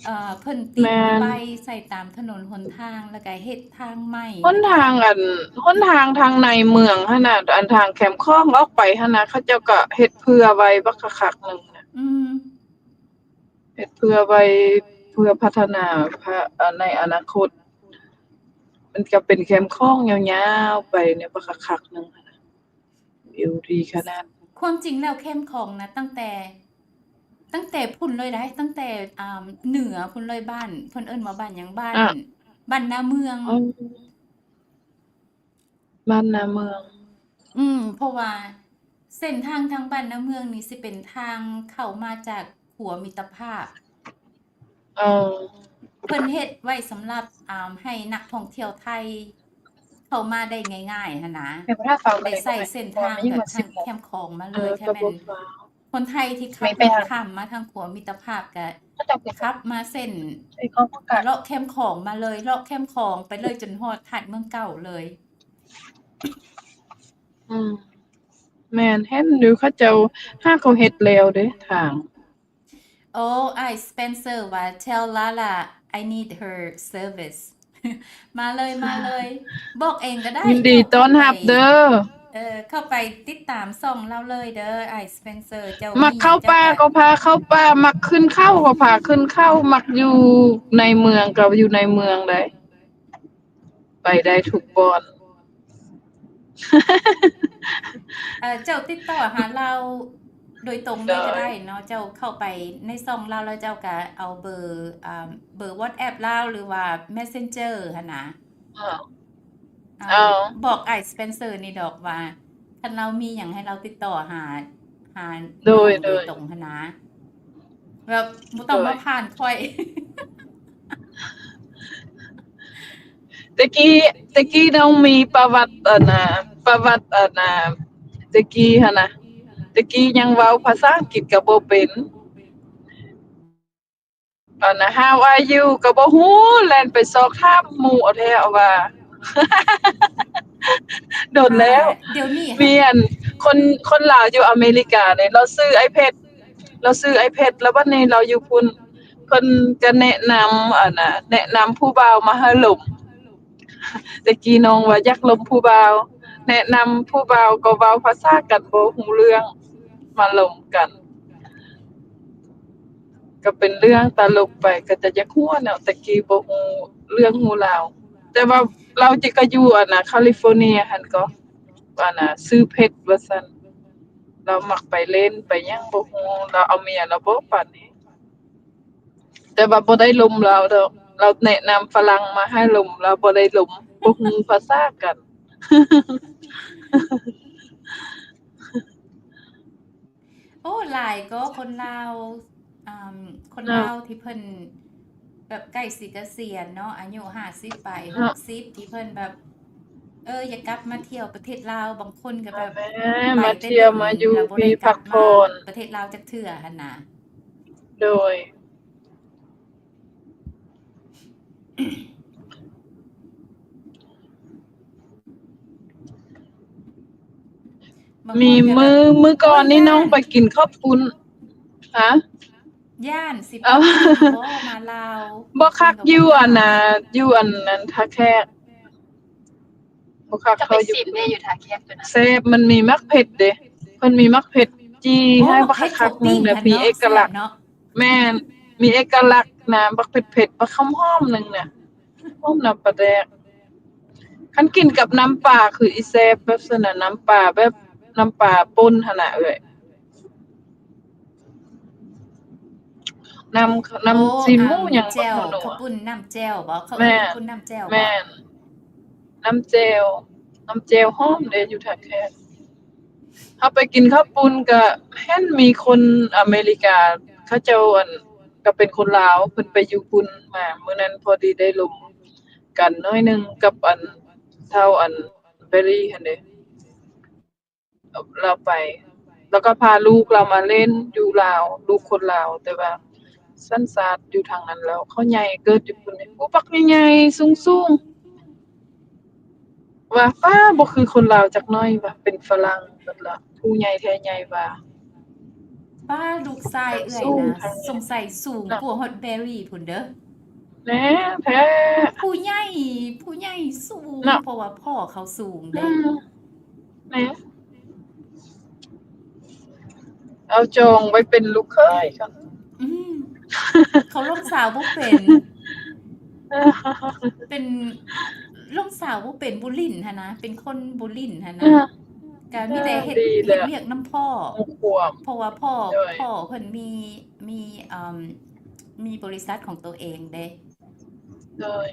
ເອີ ເພິ່ນຕິດ ແມ່ນ ໄຟໃສ່ຕາມຖະໜົນຫົນທາງ ແລ້ວກະເຮັດທາງໃໝ່ ຫົນທາງ ອັນ ຫົນທາງທາງໃນເມືອງຫັ້ນນະ ອັນທາງແຄມຂອງອອກໄປຫັ້ນນະ ເຂົາເຈົ້າກະເຮັດເພື່ອໄວ້ບັກຄັກໆໜຶ່ງນະ. ອືມ ເຮັດເພື່ອໄວ້ ເພື່ອພັດທະນາ ພະ ໃນອະນາຄົດ ມັນກະເປັນແຄມຂອງຍາວໆໄປໃນບັກຄັກໆໜຶ່ງຫັ້ນນະ. ວິວດີຂະໜາດ. ຄວາມຈິງແລ້ວແຄມຂອງນະ ຕັ້ງແຕ່ ຕັ້ງແຕ່ພຸ້ນເລີຍໄດ໋ ຕັ້ງແຕ່ ອ່າ ເໜືອພຸ້ນເລີຍ ບ້ານ ເພິ່ນເອີ້ນວ່າບ້ານຫຍັງ ບ້ານ ອ່າ ບ້ານນາເມືອງ. ອໍ ບ້ານນາເມືອງ. ອືມ ເພາະວ່າເສັ້ນທາງທາງບ້ານນາເມືອງນີ້ຊິເປັນທາງເຂົ້າມາຈາກຂົວມິດຕະພາບ. ເອີ ເພິ່ນເຮັດໄວ້ສຳລັບ ອ່າ ໃຫ້ນັກທ່ອງທ່ຽວໄທເຂົ້າມາໄດ້ງ່າຍໆຫັ້ນນະ ໄດ້ໃຊ້ເສັ້ນທາງແບບທາງແຄມຂອງມາເລີຍ ແຄ່ແມ່ນຄົນໄທທີ່ຂັບລົດຂ້າມມາທາງຂົວມິດຕະພາບ ກະຂັບມາເສັ້ນ ເລາະແຄມຂອງມາເລີຍ ເລາະແຄມຂອງໄປເລີຍ ຈົນຮອດທາດເມືອງເກົ່າເລີຍ. ອືມ ແມ່ນ ເຫັນຢູ່ ເຂົາເຈົ້າຫາກໍເຮັດແລ້ວເດ້ທາງ. ໂອ້ ອ້າຍ Spencer ວ່າ Tell Lala I need her service. ມາເລີຍ ມາເລີຍ ບອກເອງກໍໄດ້ ຍິນດີຕ້ອນຮັບເດີ. ເອີ ເຂົ້າໄປຕິດຕາມຊ່ອງລາວເລີຍເດີ ອ້າຍ Spencer. ເຈົ້າ ມັກເຂົ້າປ່າກໍພາເຂົ້າປ່າ ມັກຂຶ້ນເຂົາກໍພາຂຶ້ນເຂົາ ມັກຢູ່ໃນເມືອງກໍຢູ່ໃນເມືອງໄດ້. ໄປໄດ້ທຸກບ່ອນ. ເອີ ເຈົ້າຕິດຕໍ່ຫາລາວໂດຍຕົງເລີຍກໍໄດ້ເນາະ ເຈົ້າເຂົ້າໄປໃນຊ່ອງລາວ ແລ້ວເຈົ້າກໍເອົາເບີ ອ່າ ເບີ WhatsApp ລາວ ຫຼືວ່າ Messenger ຫັ້ນນະ. ເອີ ເອີ ບອກອ້າຍ Spencer ນີ້ດອກວ່າ ຄັນລາວມີຫຍັງໃຫ້ລາວຕິດຕໍ່ຫາ ຫາ ໂດຍ ໂດຍຕົງຫັ້ນນະ ແບບບໍ່ຕ້ອງມາຜ່ານຂ້ອຍ. ແຕ່ກີ້ ແຕ່ກີ້ນ້ອງມີປະຫວັດ ອັນນ່າ ປະຫວັດ ອັນນ່າ ແຕ່ກີ້ຫັ້ນນະ ແຕ່ກີ້ຍັງເວົ້າພາສາອັງກິດກໍບໍ່ເປັນ. ອັນນ່າ How are you ກໍບໍ່ຮູ້ ແລ່ນໄປຊອກຖາມໝູ່ແທ້ວ່າ ດົນແລ້ວ. ອ່າ ດຽວນີ້ ມີອັນ ຄົນ ຄົນລາວຢູ່ອາເມລິການີ້ ລາວຊື່ອ້າຍເພັດ ລາວຊື່ອ້າຍເພັດ ແລ້ວບັດນີ້ລາວຢູ່ພຸ້ນ ເພິ່ນກໍແນະນຳ ອັນນ່າ ແນະນຳຜູ້ບ່າວມາໃຫ້ລົມ. ແຕ່ກີ້ນ້ອງວ່າຢາກລົມຜູ້ບ່າວ ແນະນຳຜູ້ບ່າວກໍເວົ້າພາສາກັນບໍ່ຮູ້ເລື່ອງ ມາລົມກັນ ກໍເປັນເລື່ອງຕະຫຼົກໄປ ກໍຈະຢາກຫົວເນາະ ແຕ່ກີ້ບໍ່ຮູ້ເລື່ອງຮູ້ລາວ ແຕ່ວ່າລາວຈະ ກໍຢູ່ ອັນນ່າ ຄາລິຟໍເນຍຫັ້ນກໍ ອັນນ່າ ຊື່ເພັດວ່າຊັ້ນ ລາວມັກໄປຫຼິ້ນໄປຫຍັງບໍ່ຮູ້ ລາວເອົາເມຍລາວບໍ່ປານນີ້ ແຕ່ວ່າບໍ່ໄດ້ລົມລາວດອກ ລາວແນະນຳຝຣັ່ງມາໃຫ້ລົມ ລາວບໍ່ໄດ້ລົມ ບໍ່ຮູ້ພາສາກັນ. ໂອ້ ຫຼາຍກໍຄົນລາວ ອາ ຄົນລາວທີ່ເພິ່ນແບບໃກ້ຊິກະສຽນເນາະ ອາຍຸຫ້າສິບປາຍ ຫົກສິບ ທີ່ເພິ່ນແບບ ເອີ ຢາກກັບມາທ່ຽວປະເທດລາວ ບາງຄົນກໍແບບ ມາທ່ຽວມາຢູ່ພີ້ພັກຜ່ອນ ໄປແຕ່ດົນ ແລ້ວບໍ່ໄດ້ກັບມາປະເທດລາວຈັກເທື່ອຫັ້ນນະ. ໂດຍ ມີມື້ ມື້ກ່ອນນີ້ນ້ອງໄປກິນເຂົ້າປຸ້ນ ຮະ? ຢ້ານຊິບໍ່ມາລາວ ບໍ່ຄັກຢູ່ອັນນ່າ ຢູ່ອັນນັ້ນທ່າແຂກ ບໍ່ຄັກເຂົາຢູ່ ແຊບ ມັນມີໝາກເຜັດເດ້ ເພິ່ນມີໝາກເຜັດຈີ່ໃຫ້ບັກຄັກໆ ໜຶ່ງເດ້ ມີເອກະລັກ ແມ່ນ ມີເອກະລັກນະ ບັກເຜັດໆ ບັກຫອມໆ ໜຶ່ງນະ ຫອມນ້ຳປາແດກ ຄັນກິນກັບນ້ຳປາຄືອີ່ແຊບ ແບບຊັ້ນນະ ນ້ຳປາແບບ ນ້ຳປາປົ່ນຫັ້ນນະເອື້ອຍ ນ້ຳ ນ້ຳຊີ້ນໝູຫຍັງ ແຈ່ວ ເຂົ້າປຸ້ນນ້ຳແຈ່ວບໍ? ເຂົາເອີ້ນເຂົ້າປຸ້ນນ້ຳແຈ່ວບໍ? ແມ່ນ ນ້ຳແຈ່ວ ນ້ຳແຈ່ວຫອມເດ້ຢູ່ທ່າແຂກ ເຮົາໄປກິນເຂົ້າປຸ້ນກະເຫັນມີຄົນອາເມລິກາ ເຂົາເຈົ້າ ອັນ ກະເປັນຄົນລາວ ເພິ່ນໄປຢູ່ພຸ້ນມາ ມື້ນັ້ນພໍດີໄດ້ລົມກັນໜ້ອຍໜຶ່ງກັບ ອັນ ທ້າວ ອັນ ແບຣີຫັ້ນເດ້. ລາວໄປ ລາວກໍພາລູກລາວມາຫຼິ້ນຢູ່ລາວ ລູກຄົນລາວ ແຕ່ວ່າສັນຊາດຢູ່ທາງນັ້ນແລ້ວ ເຂົາໃຫຍ່ເກີດຢູ່ພຸ້ນ ຜູ້ບັກໃຫຍ່ໆ ສູງໆ ວ່າປ້າ ບໍ່ຄືຄົນລາວຈັກໜ້ອຍວ່າ ເປັນຝຣັ່ງເບິດລະ ຜູ້ໃຫຍ່ແທ້ໃຫຍ່ວ່າ. ປ້າ ລູກຊາຍເອື້ອຍນະ ສົງໄສສູງກວ່າຮອດແບຣີພຸ້ນເດີ. ແນ່ແທ້ ຜູ້ໃຫຍ່ ຜູ້ໃຫຍ່ສູງ ເພາະວ່າພໍ່ເຂົາສູງເດ້. ແມ່ນ ເອົາຈອງໄວ້ເປັນລູກເຂີຍກັນ. ອືມ ເຂົາລົມສາວບໍ່ເປັນ ເປັນລົມສາວບໍ່ເປັນ ບໍ່ຫຼິ້ນຫັ້ນນະ ເປັນຄົນບໍ່ຫຼິ້ນຫັ້ນນະ ກະມີແຕ່ເຮັດ ເຮັດວຽກນຳພໍ່ ເພາະວ່າພໍ່ ພໍ່ເພິ່ນມີ ມີ ເອີ່ມ ມີບໍລິສັດຂອງໂຕເອງເດ້. ໂດຍ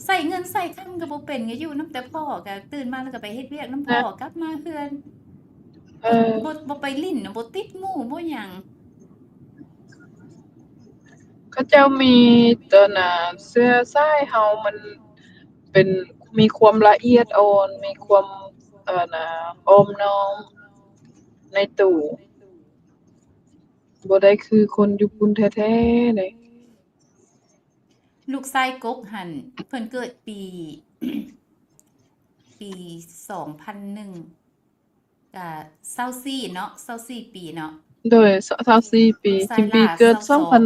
ໃຊ້ເງິນໃຊ້ຄຳກໍບໍ່ເປັນ ກໍຢູ່ນຳແຕ່ພໍ່ ກໍຕື່ນມາແລ້ວກໍໄປເຮັດວຽກນຳພໍ່ ນະ ກັບມາເຮືອນ ເອີ ບໍ່ ບໍ່ໄປຫຼິ້ນ ບໍ່ຕິດໝູ່ບໍ່ຫຍັງ. ເຂົາເຈົ້າມີຕົວນະ ເຊື້ອສາຍເຮົາມັນເປັນ ມີຄວາມລະອຽດອ່ອນ ມີຄວາມ ເອີ ນະ ອ້ອມນ້ອມໃນໂຕ ບໍ່ໄດ້ຄືຄົນຢູ່ພຸ້ນແທ້ໆເດ້. ລູກຊາຍກົກຫັ້ນ ເພິ່ນເກີດປີ ປີສອງພັນໜຶ່ງ ກະຊາວສີ່ເນາະ ຊາວສີ່ປີເນາະ. ໂດຍ ຊາວສີ່ປີ ຈິມບີເກີດສອງພັນ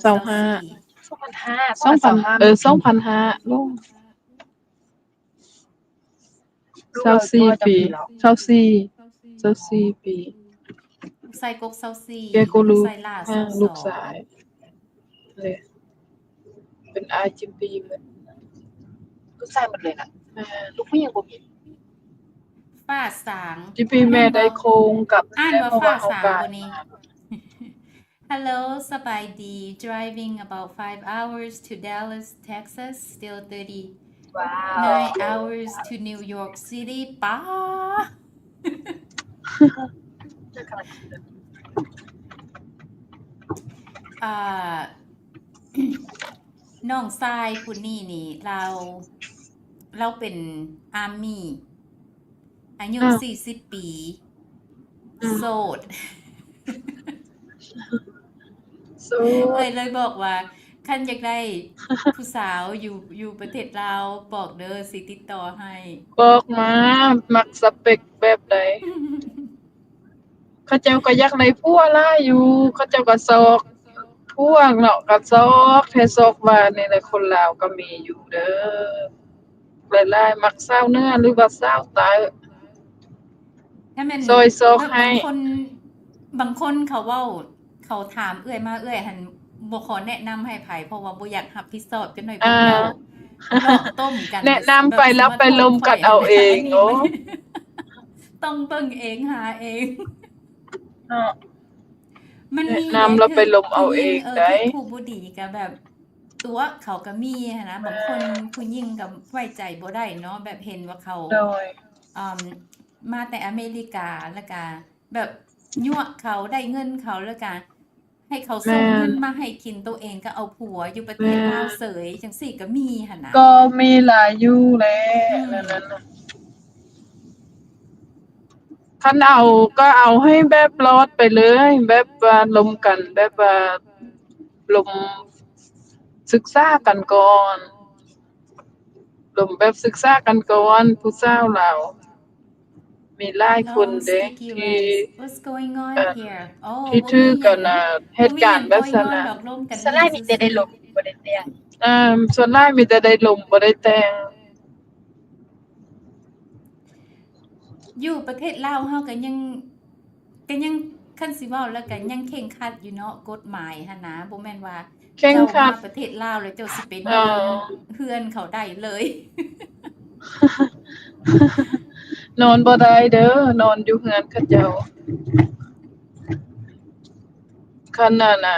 ຊາວຫ້າ ສອງພັນຫ້າ ເອີ ສອງພັນຫ້າ ໂອ້ ຊາວສີ່ປີ ຊາວສີ່ ຊາວສີ່ປີ. ລູກຊາຍກົກຊາວສີ່ ແກ່ກວ່າລູກຊາຍຫຼ້າຊາວສອງ ລູກຊາຍ ເລີຍ ເປັນອ້າຍຈິມບີໝົດ ລູກຊາຍໝົດເລີຍນະ. ແມ່ນ ລູກຜູ້ຍິງບໍ່ມີ. ຟ້າສາງ ຈິມບີແມ່ໄດ້ໂຄງກັບ ອ່ານວ່າຟ້າສາງບໍ່ນີ້? Hello ສະບາຍດີ. Driving about five hours to Dallas, Texas, still thirty-nine Wow. hours to New York City. ປ້າ ອ່າ ນ້ອງຊາຍຜູ້ນີ້ນີ້ ລາວ ລາວເປັນອາມີ ອາຍຸ ອ່າ ສີ່ສິບປີ ອືມ ໂສດ ໂສດ ເອື້ອຍເລີຍບອກວ່າ ຄັນຢາກໄດ້ຜູ້ສາວຢູ່ ຢູ່ປະເທດລາວ ບອກເດີ ຊິຕິດຕໍ່ໃຫ້. ບອກມາ ມັກສະເປັກແບບໃດ? ເຂົາເຈົ້າກໍຢາກໄດ້ຜົວຫຼາຍຢູ່ ເຂົາເຈົ້າກໍຊອກ ພວກເນາະ ກໍຊອກແທ້ຊອກວ່ານີ້ແຫຼະ ຄົນລາວກໍມີຢູ່ເດີ ຫຼາຍໆ ມັກສາວເໜືອ ຫຼືວ່າສາວໃຕ້ ຖ້າແມ່ນ ຊ່ອຍຊອກໃຫ້ ບາງຄົນ ບາງຄົນເຂົາເວົ້າ ເຂົາຖາມເອື້ອຍມາ ເອື້ອຍຫັ້ນບໍ່ຂໍແນະນຳໃຫ້ໃຜ ເພາະວ່າບໍ່ຢາກຮັບຜິດຊອບ ຈັກໜ້ອຍພວກເຈົ້າ ອ່າ ເລາະຕົ້ມກັນ ແນະນຳໄປແລ້ວໄປລົມກັນເອົາເອງ ໂອ້ ຕ້ອງເບິ່ງເອງຫາເອງເນາະ ມັນມີ ແນະນຳແລ້ວໄປລົມເອົາເອງໄດ້ ເອີ ຄືຜູ້ບໍ່ດີກໍແບບຕົວະເຂົາກໍມີຫັ້ນນະ ບາງຄົນຜູ້ຍິງກໍໄວ້ໃຈບໍ່ໄດ້ເນາະ ແບບເຫັນວ່າເຂົາ ໂດຍ ອ່າ ມາແຕ່ອາເມລິກາ ແລ້ວກະແບບຍົວະເຂົາ ໄດ້ເງິນເຂົາ ແລ້ວກະໃຫ້ເຂົາສົ່ງເງິນມາໃຫ້ກິນ ໂຕເອງກໍເອົາຜົວຢູ່ປະເທດລາວເສີຍ ຈັ່ງຊີ້ກໍມີຫັ້ນນະ ກໍມີຫຼາຍຢູ່ແຫຼະ ອືມ ແນວນັ້ນນະ ຄັນເອົາກໍເອົາໃຫ້ແບບລອດໄປເລີຍ ແບບວ່າລົມກັນ ແບບວ່າລົມສຶກສາກັນກ່ອນ ລົມແບບສຶກສາກັນກ່ອນ ຜູ້ສາວລາວ ມີຫຼາຍຄົນເດ້ທີ່ ເອີ ທີ່ຖືກກັນນະ ເຫດການແບບຊັ້ນນະ ສ່ວນຫຼາຍມີແຕ່ໄດ້ລົມ ບໍ່ໄດ້ແຕ່ງ ເອີ ສ່ວນຫຼາຍມີແຕ່ໄດ້ລົມ ບໍ່ໄດ້ແຕ່ງ. ຢູ່ປະເທດລາວເຮົາກໍຍັງ ກໍຍັງ ຄັນຊິເວົ້າແລ້ວກໍຍັງເຄັ່ງຄັດຢູ່ເນາະ ກົດໝາຍຫັ້ນນະ ບໍ່ແມ່ນວ່າເຄັ່ງຄັດ ເຈົ້າມາປະເທດລາວແລ້ວເຈົ້າຊິໄປນອນ ເອີ ເຮືອນເຂົາໄດ້ເລີຍ ນອນບໍ່ໄດ້ເດີ ນອນຢູ່ເຮືອນເຂົາເຈົ້າ ຄັນນັ້ນນະ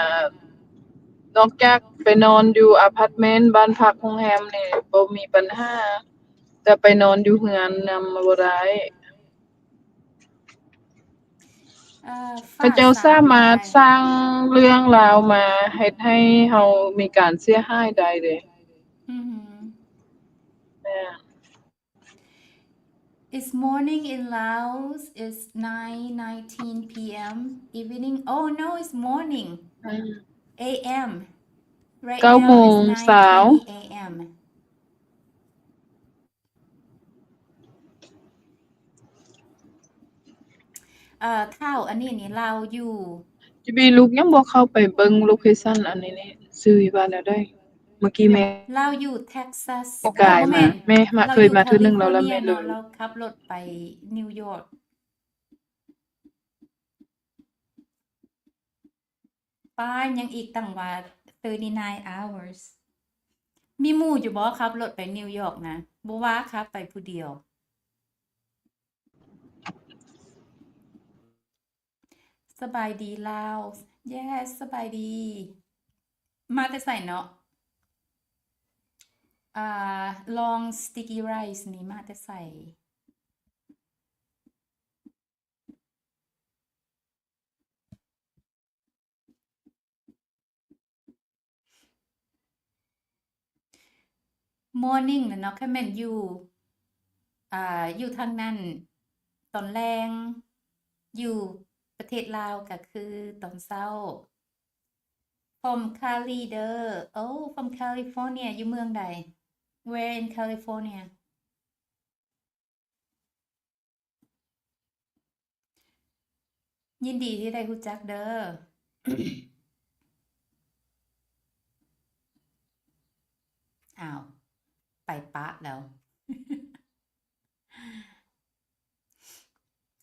ນອກຈາກໄປນອນຢູ່ອາພາດເມັນ ບ້ານພັກ ໂຮງແຮມນີ້ ບໍ່ມີບັນຫາ ແຕ່ໄປນອນຢູ່ເຮືອນນຳບໍ່ໄດ້. ເອີ ເຂົາເຈົ້າສາມາດສ້າງເລື່ອງລາວມາເຮັດໃຫ້ເຮົາມີການເສຍຫາຍໄດ້ເດ້. ອືຮຶ ແມ່ນ. It's morning in Laos. It's nine nineteen p.m. Evening. Oh no, it's morning. ອືມ a.m. Right now it's nine twenty a.m. ເອີ ທ້າວ ອັນນີ້ນີ້ລາວຢູ່ ຈີບີ ລູກຍັງບໍ່ເຂົ້າໄປເບິ່ງໂລເຄຊັນອັນນີ້ນີ້ ຊື່ວ່າແນວໃດ? ເມື່ອກີ້ແມ່ ລາວຢູ່ເທັກຊັສ ບໍ່ກາຍມາ ແມ່ມາ ເຄີຍມາເທື່ອໜຶ່ງແລ້ວ ລາວແມ່ເລີຍ ລາວຂັບລົດໄປນິວຢອກ. ປ້າ ຍັງອີກຕັ້ງວ່າ thirty-nine hours. ມີໝູ່ຢູ່ບໍ່ ຂັບລົດໄປນິວຢອກນະ? ບໍ່ວ່າ ຂັບໄປຜູ້ດຽວ. ສະບາຍດີລາວ. Yes ສະບາຍດີ. ມາແຕ່ໃສເນາະ? ອ່າ ລອງ sticky rice ນີ້ມາແຕ່ໃສ? Morning ແຫຼະເນາະ ຄັນແມ່ນຢູ່ ອ່າ ຢູ່ທາງນັ້ນຕອນແລງ ຢູ່ປະເທດລາວກໍຄືຕອນເຊົ້າ. From Cali ເດີ. Oh, from California. ຢູ່ເມືອງໃດ? Where in California? ຍິນດີທີ່ໄດ້ຮູ້ຈັກເດີ. ອ້າວ ໄປປະແລ້ວ.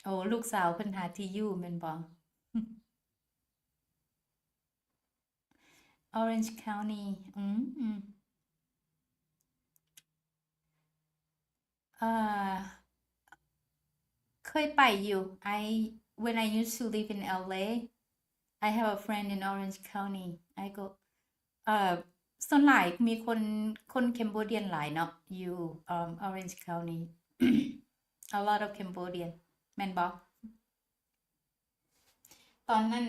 ໂອ້ ລູກສາວເພິ່ນຫາທີ່ຢູ່ແມ່ນບໍ່? Orange County ອືມ ເອີ ເຄີຍໄປຢູ່. I, when I used to live in L A, I have a friend in Orange County. I go, ເອີ ສ່ວນຫຼາຍມີຄົນ ຄົນ Cambodian ຫຼາຍເນາະ ຢູ່ Orange County. A lot of Cambodian ແມ່ນບໍ່? ຕອນນັ້ນ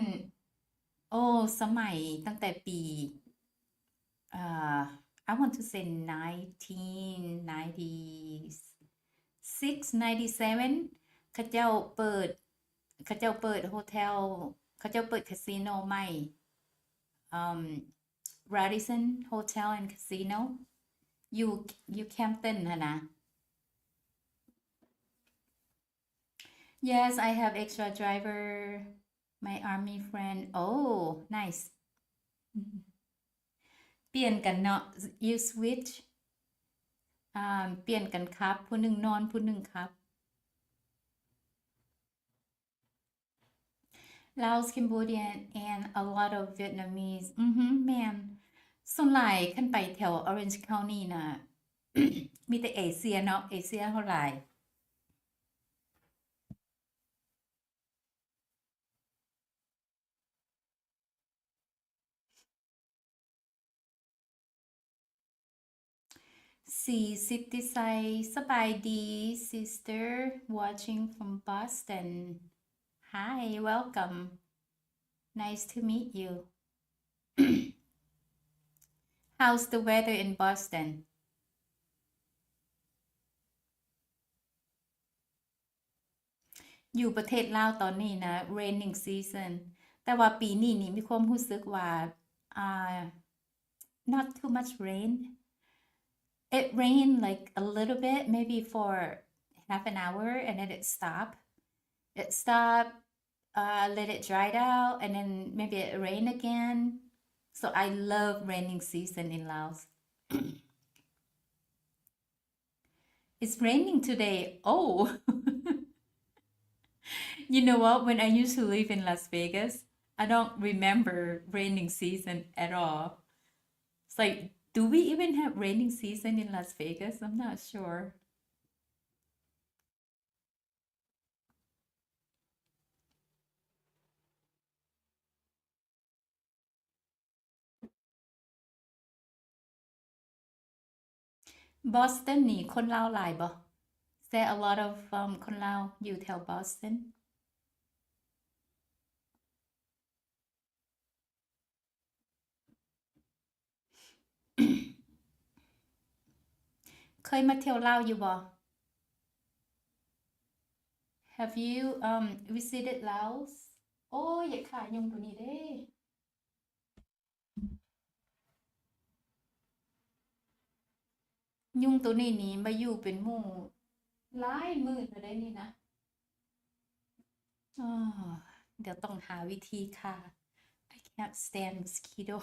ໂອ້ ສະໄໝຕັ້ງແຕ່ປີ ອ່າ I want to say nineteen ninety-six ninety-seven ເຂົາເຈົ້າເປີດ ເຂົາເຈົ້າເປີດໂຮເທວ ເຂົາເຈົ້າເປີດຄາຊີໂນໃໝ່ ເອີ Radisson Hotel and Casino ຢູ່ ຢູ່ Hampton ຫັ້ນນະ. Yes, I have extra driver. My army friend. Oh, nice. ປ່ຽນກັນເນາະ you switch ອາ ປ່ຽນກັນຂັບ ຜູ້ໜຶ່ງນອນ ຜູ້ໜຶ່ງຂັບ. Laos, Cambodian and a lot of Vietnamese. ອືຮຶ ແມ່ນ. ສ່ວນຫຼາຍຄັນໄປແຖວ Orange County ນະ ມີແຕ່ເອເຊຍເນາະ ເອເຊຍເຮົາຫຼາຍ. C City ໄຊ ສະບາຍດີ sister, watching from Boston. Hi, welcome. Nice to meet you. How's the weather in Boston? ຢູ່ປະເທດລາວຕອນນີ້ນະ raining season ແຕ່ວ່າປີນີ້ນີ້ມີຄວາມຮູ້ສຶກວ່າ ອ່າ not too much rain. It rained, like, a little bit, maybe for half an hour, and then it stopped. It stopped, uh, let it dried out, and then maybe it rained again. So I love raining season in Laos. It's raining today. Oh. You know what? When I used to live in Las Vegas, I don't remember raining season at all. It's like, do we even have raining season in Las Vegas? I'm not sure. Boston ນີ້ຄົນລາວຫຼາຍບໍ່? Is there a lot of, um, ຄົນລາວຢູ່ແຖວ Boston? ເຄີຍມາທ່ຽວລາວຢູ່ບໍ່? Have you, um, visited Laos? ໂອ້ຍ ຢາກຂ້າຍຸງໂຕນີ້ເດ້. ຍຸງໂຕນີ້ນີ້ມາຢູ່ເປັນໝູ່ຫຼາຍມື້ແລ້ວເດ້ນີ້ນະ. ອໍ ດຽວຕ້ອງຫາວິທີຂ້າ. I can't stand mosquito.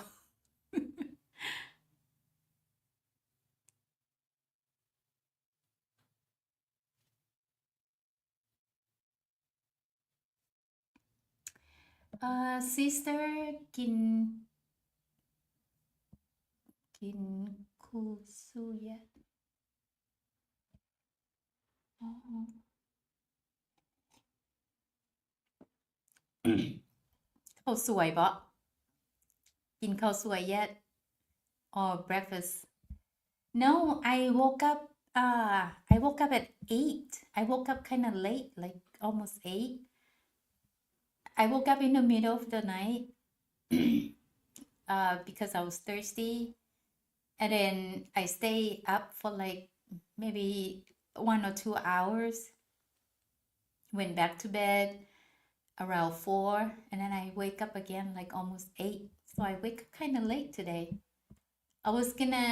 ເອີ sister ກິນ ກິນຄູຊູເຢັດ ອໍ ເຂົ້າສວຍເບາະ? ກິນເຂົ້າສວຍເຢັດ or breakfast? No, I woke up, uh, I woke up at eight. I woke up kinda late, like, almost eight. I woke up in the middle of the night, uh, because I was thirsty. And then I stay up for, like, maybe one or two hours. Went back to bed around four, and then I wake up again, like, almost eight. So I wake up kinda late today. I was gonna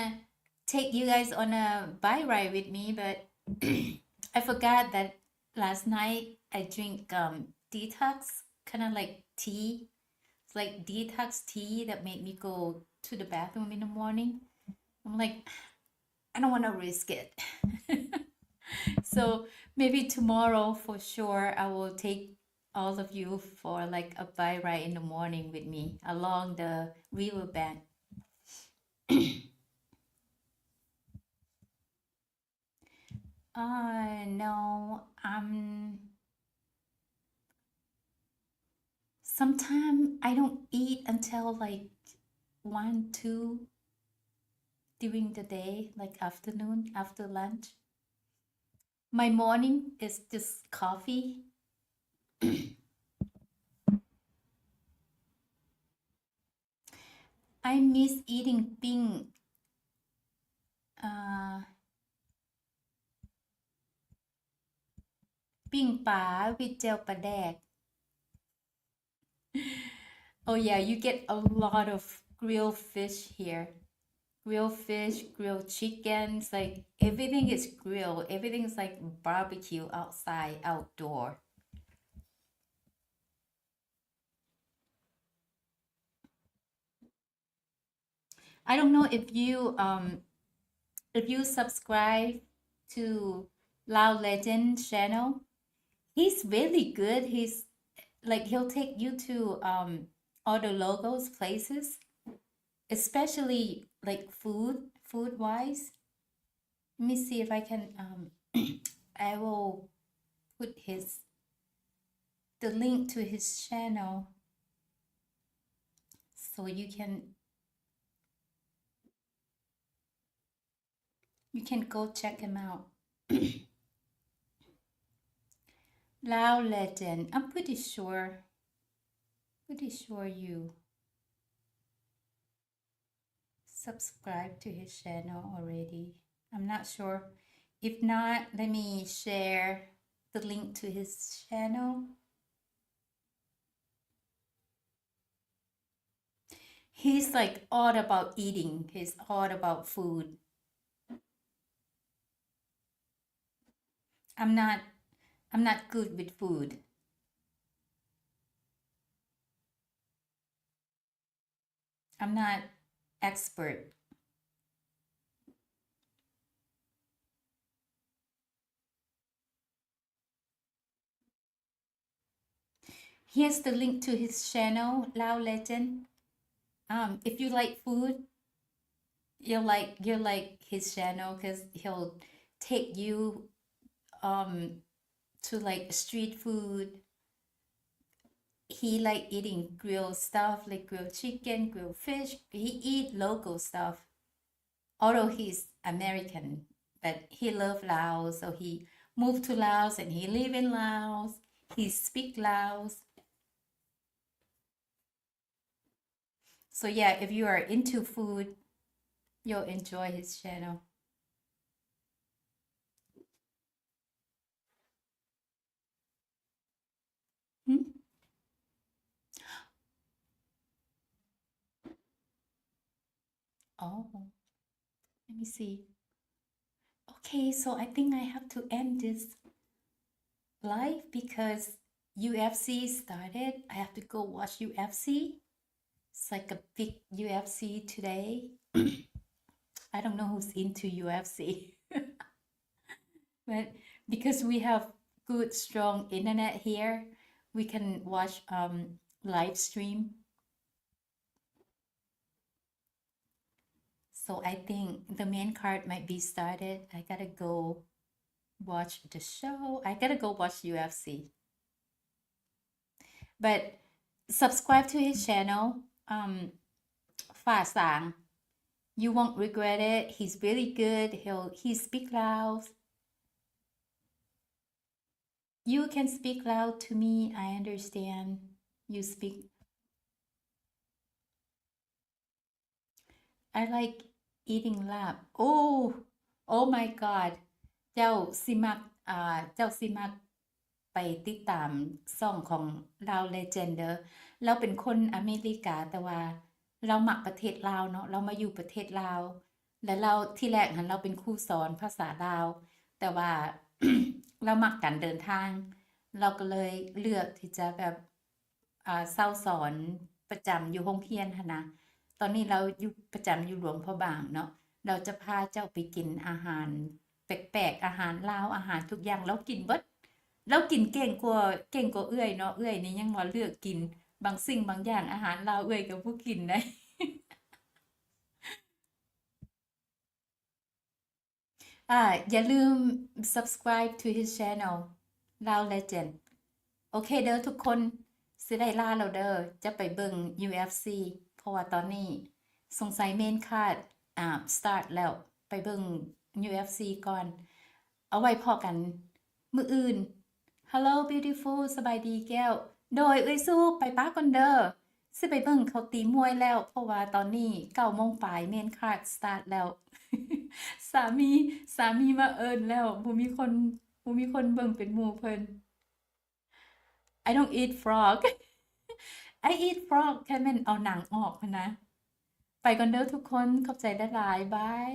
take you guys on a bike ride with me, but I forgot that last night I drink, um, detox, kinda like tea. It's like detox tea that make me go to the bathroom in the morning. I'm like, I don't wanna risk it. So maybe tomorrow for sure I will take all of you for, like, a bike ride in the morning with me along the river bank. Uh, no, um, sometime I don't eat until, like, one, two during the day, like, afternoon, after lunch. My morning is just coffee. I miss eating ປີ້ງ ເອີ ປີ້ງປາ with ແຈ່ວປາແດກ. Oh yeah, you get a lot of grilled fish here. Grilled fish, grilled chickens, like, everything is grilled. Everything is, like, barbecue outside, outdoor. I don't know if you, um, if you subscribe to Lao Legend channel. He's really good. He's, like, he'll take you to, um, all the locals places, especially, like, food, food wise. Let me see if I can, um, I will put his, the link to his channel so you can, you can go check him out. Lao Legend, I'm pretty sure, pretty sure you subscribe to his channel already. I'm not sure. If not, let me share the link to his channel. He's, like, all about eating. He's all about food. I'm not, I'm not good with food. I'm not expert. Here's the link to his channel, Lao Legend. Um, if you like food, you'll like, you'll like his channel 'cause he'll take you, um, to, like, street food. He like eating grilled stuff, like grilled chicken, grilled fish. He eat local stuff. Although he's American, but he love Laos, so he moved to Laos and he live in Laos. He speak Laos. So yeah, if you are into food, you'll enjoy his channel. Hmm? Oh, let me see. Okay, so I think I have to end this live because U F C started. I have to go watch U F C. It's like a big U F C today. I don't know who's into U F C. But because we have good, strong internet here, we can watch, um, live stream. So I think the main card might be started. I gotta go watch the show. I gotta go watch U F C. But subscribe to his channel, um, Fa Sang. You won't regret it. He's really good. He'll, he speak Lao. You can speak Lao to me. I understand. You speak I like eating ລາບ. Oh, oh my god. ເຈົ້າຊິມັກ ອ່າ ເຈົ້າຊິມັກໄປຕິດຕາມຊ່ອງຂອງ Lao Legend ເດີ. ລາວເປັນຄົນອາເມລິກາ ແຕ່ວ່າລາວມັກປະເທດລາວເນາະ. ລາວມາຢູ່ປະເທດລາວ ແລະ ລາວ ທີແລກຫັ້ນລາວເປັນຄູສອນພາສາລາວ ແຕ່ວ່າ ລາວມັກການເດີນທາງ ລາວກໍເລີຍເລືອກທີ່ຈະແບບ ອ່າ ເຊົາສອນປະຈຳຢູ່ໂຮງຮຽນຫັ້ນນະ. ຕອນນີ້ລາວຢູ່ ປະຈຳຢູ່ຫຼວງພະບາງເນາະ. ລາວຈະພາເຈົ້າໄປກິນອາຫານແປກໆ ອາຫານລາວ ອາຫານທຸກຢ່າງລາວກິນເບິດ. ລາວກິນເກັ່ງກວ່າ ເກັ່ງກວ່າເອື້ອຍເນາະ. ເອື້ອຍນີ້ຍັງວ່າເລືອກກິນບາງສິ່ງບາງຢ່າງ ອາຫານລາວເອື້ອຍກໍບໍ່ກິນໄດ໋. ອ່າ ຢ່າລືມ subscribe to his channel Lao Legend. ໂອເຄເດີທຸກຄົນ ຊິໄດ້ລາແລ້ວເດີ ຈະໄປເບິ່ງ U F C ເພາະວ່າຕອນນີ້ສົງໄສ main card ອ່າ start ແລ້ວ ໄປເບິ່ງ U F C ກ່ອນ. ເອົາໄວ້ພໍ້ກັນມື້ອື່ນ. Hello beautiful ສະບາຍດີແກ້ວ. ໂດຍ ເອື້ອຍສຸ ໄປປະກ່ອນເດີ ຊິໄປເບິ່ງເຂົາຕີມວຍແລ້ວ ເພາະວ່າຕອນນີ້ເກົ້າໂມງປາຍ main card start ແລ້ວ. ສາມີ ສາມີມາເອີ້ນແລ້ວ ບໍ່ມີຄົນ ບໍ່ມີຄົນເບິ່ງເປັນໝູ່ເພິ່ນ. I don't eat frog. I eat frog ແຄ່ແມ່ນເອົາໜັງອອກຫັ້ນນະ. ໄປກ່ອນເດີທຸກຄົນ ຂອບໃຈຫຼາຍໆ ບາຍ.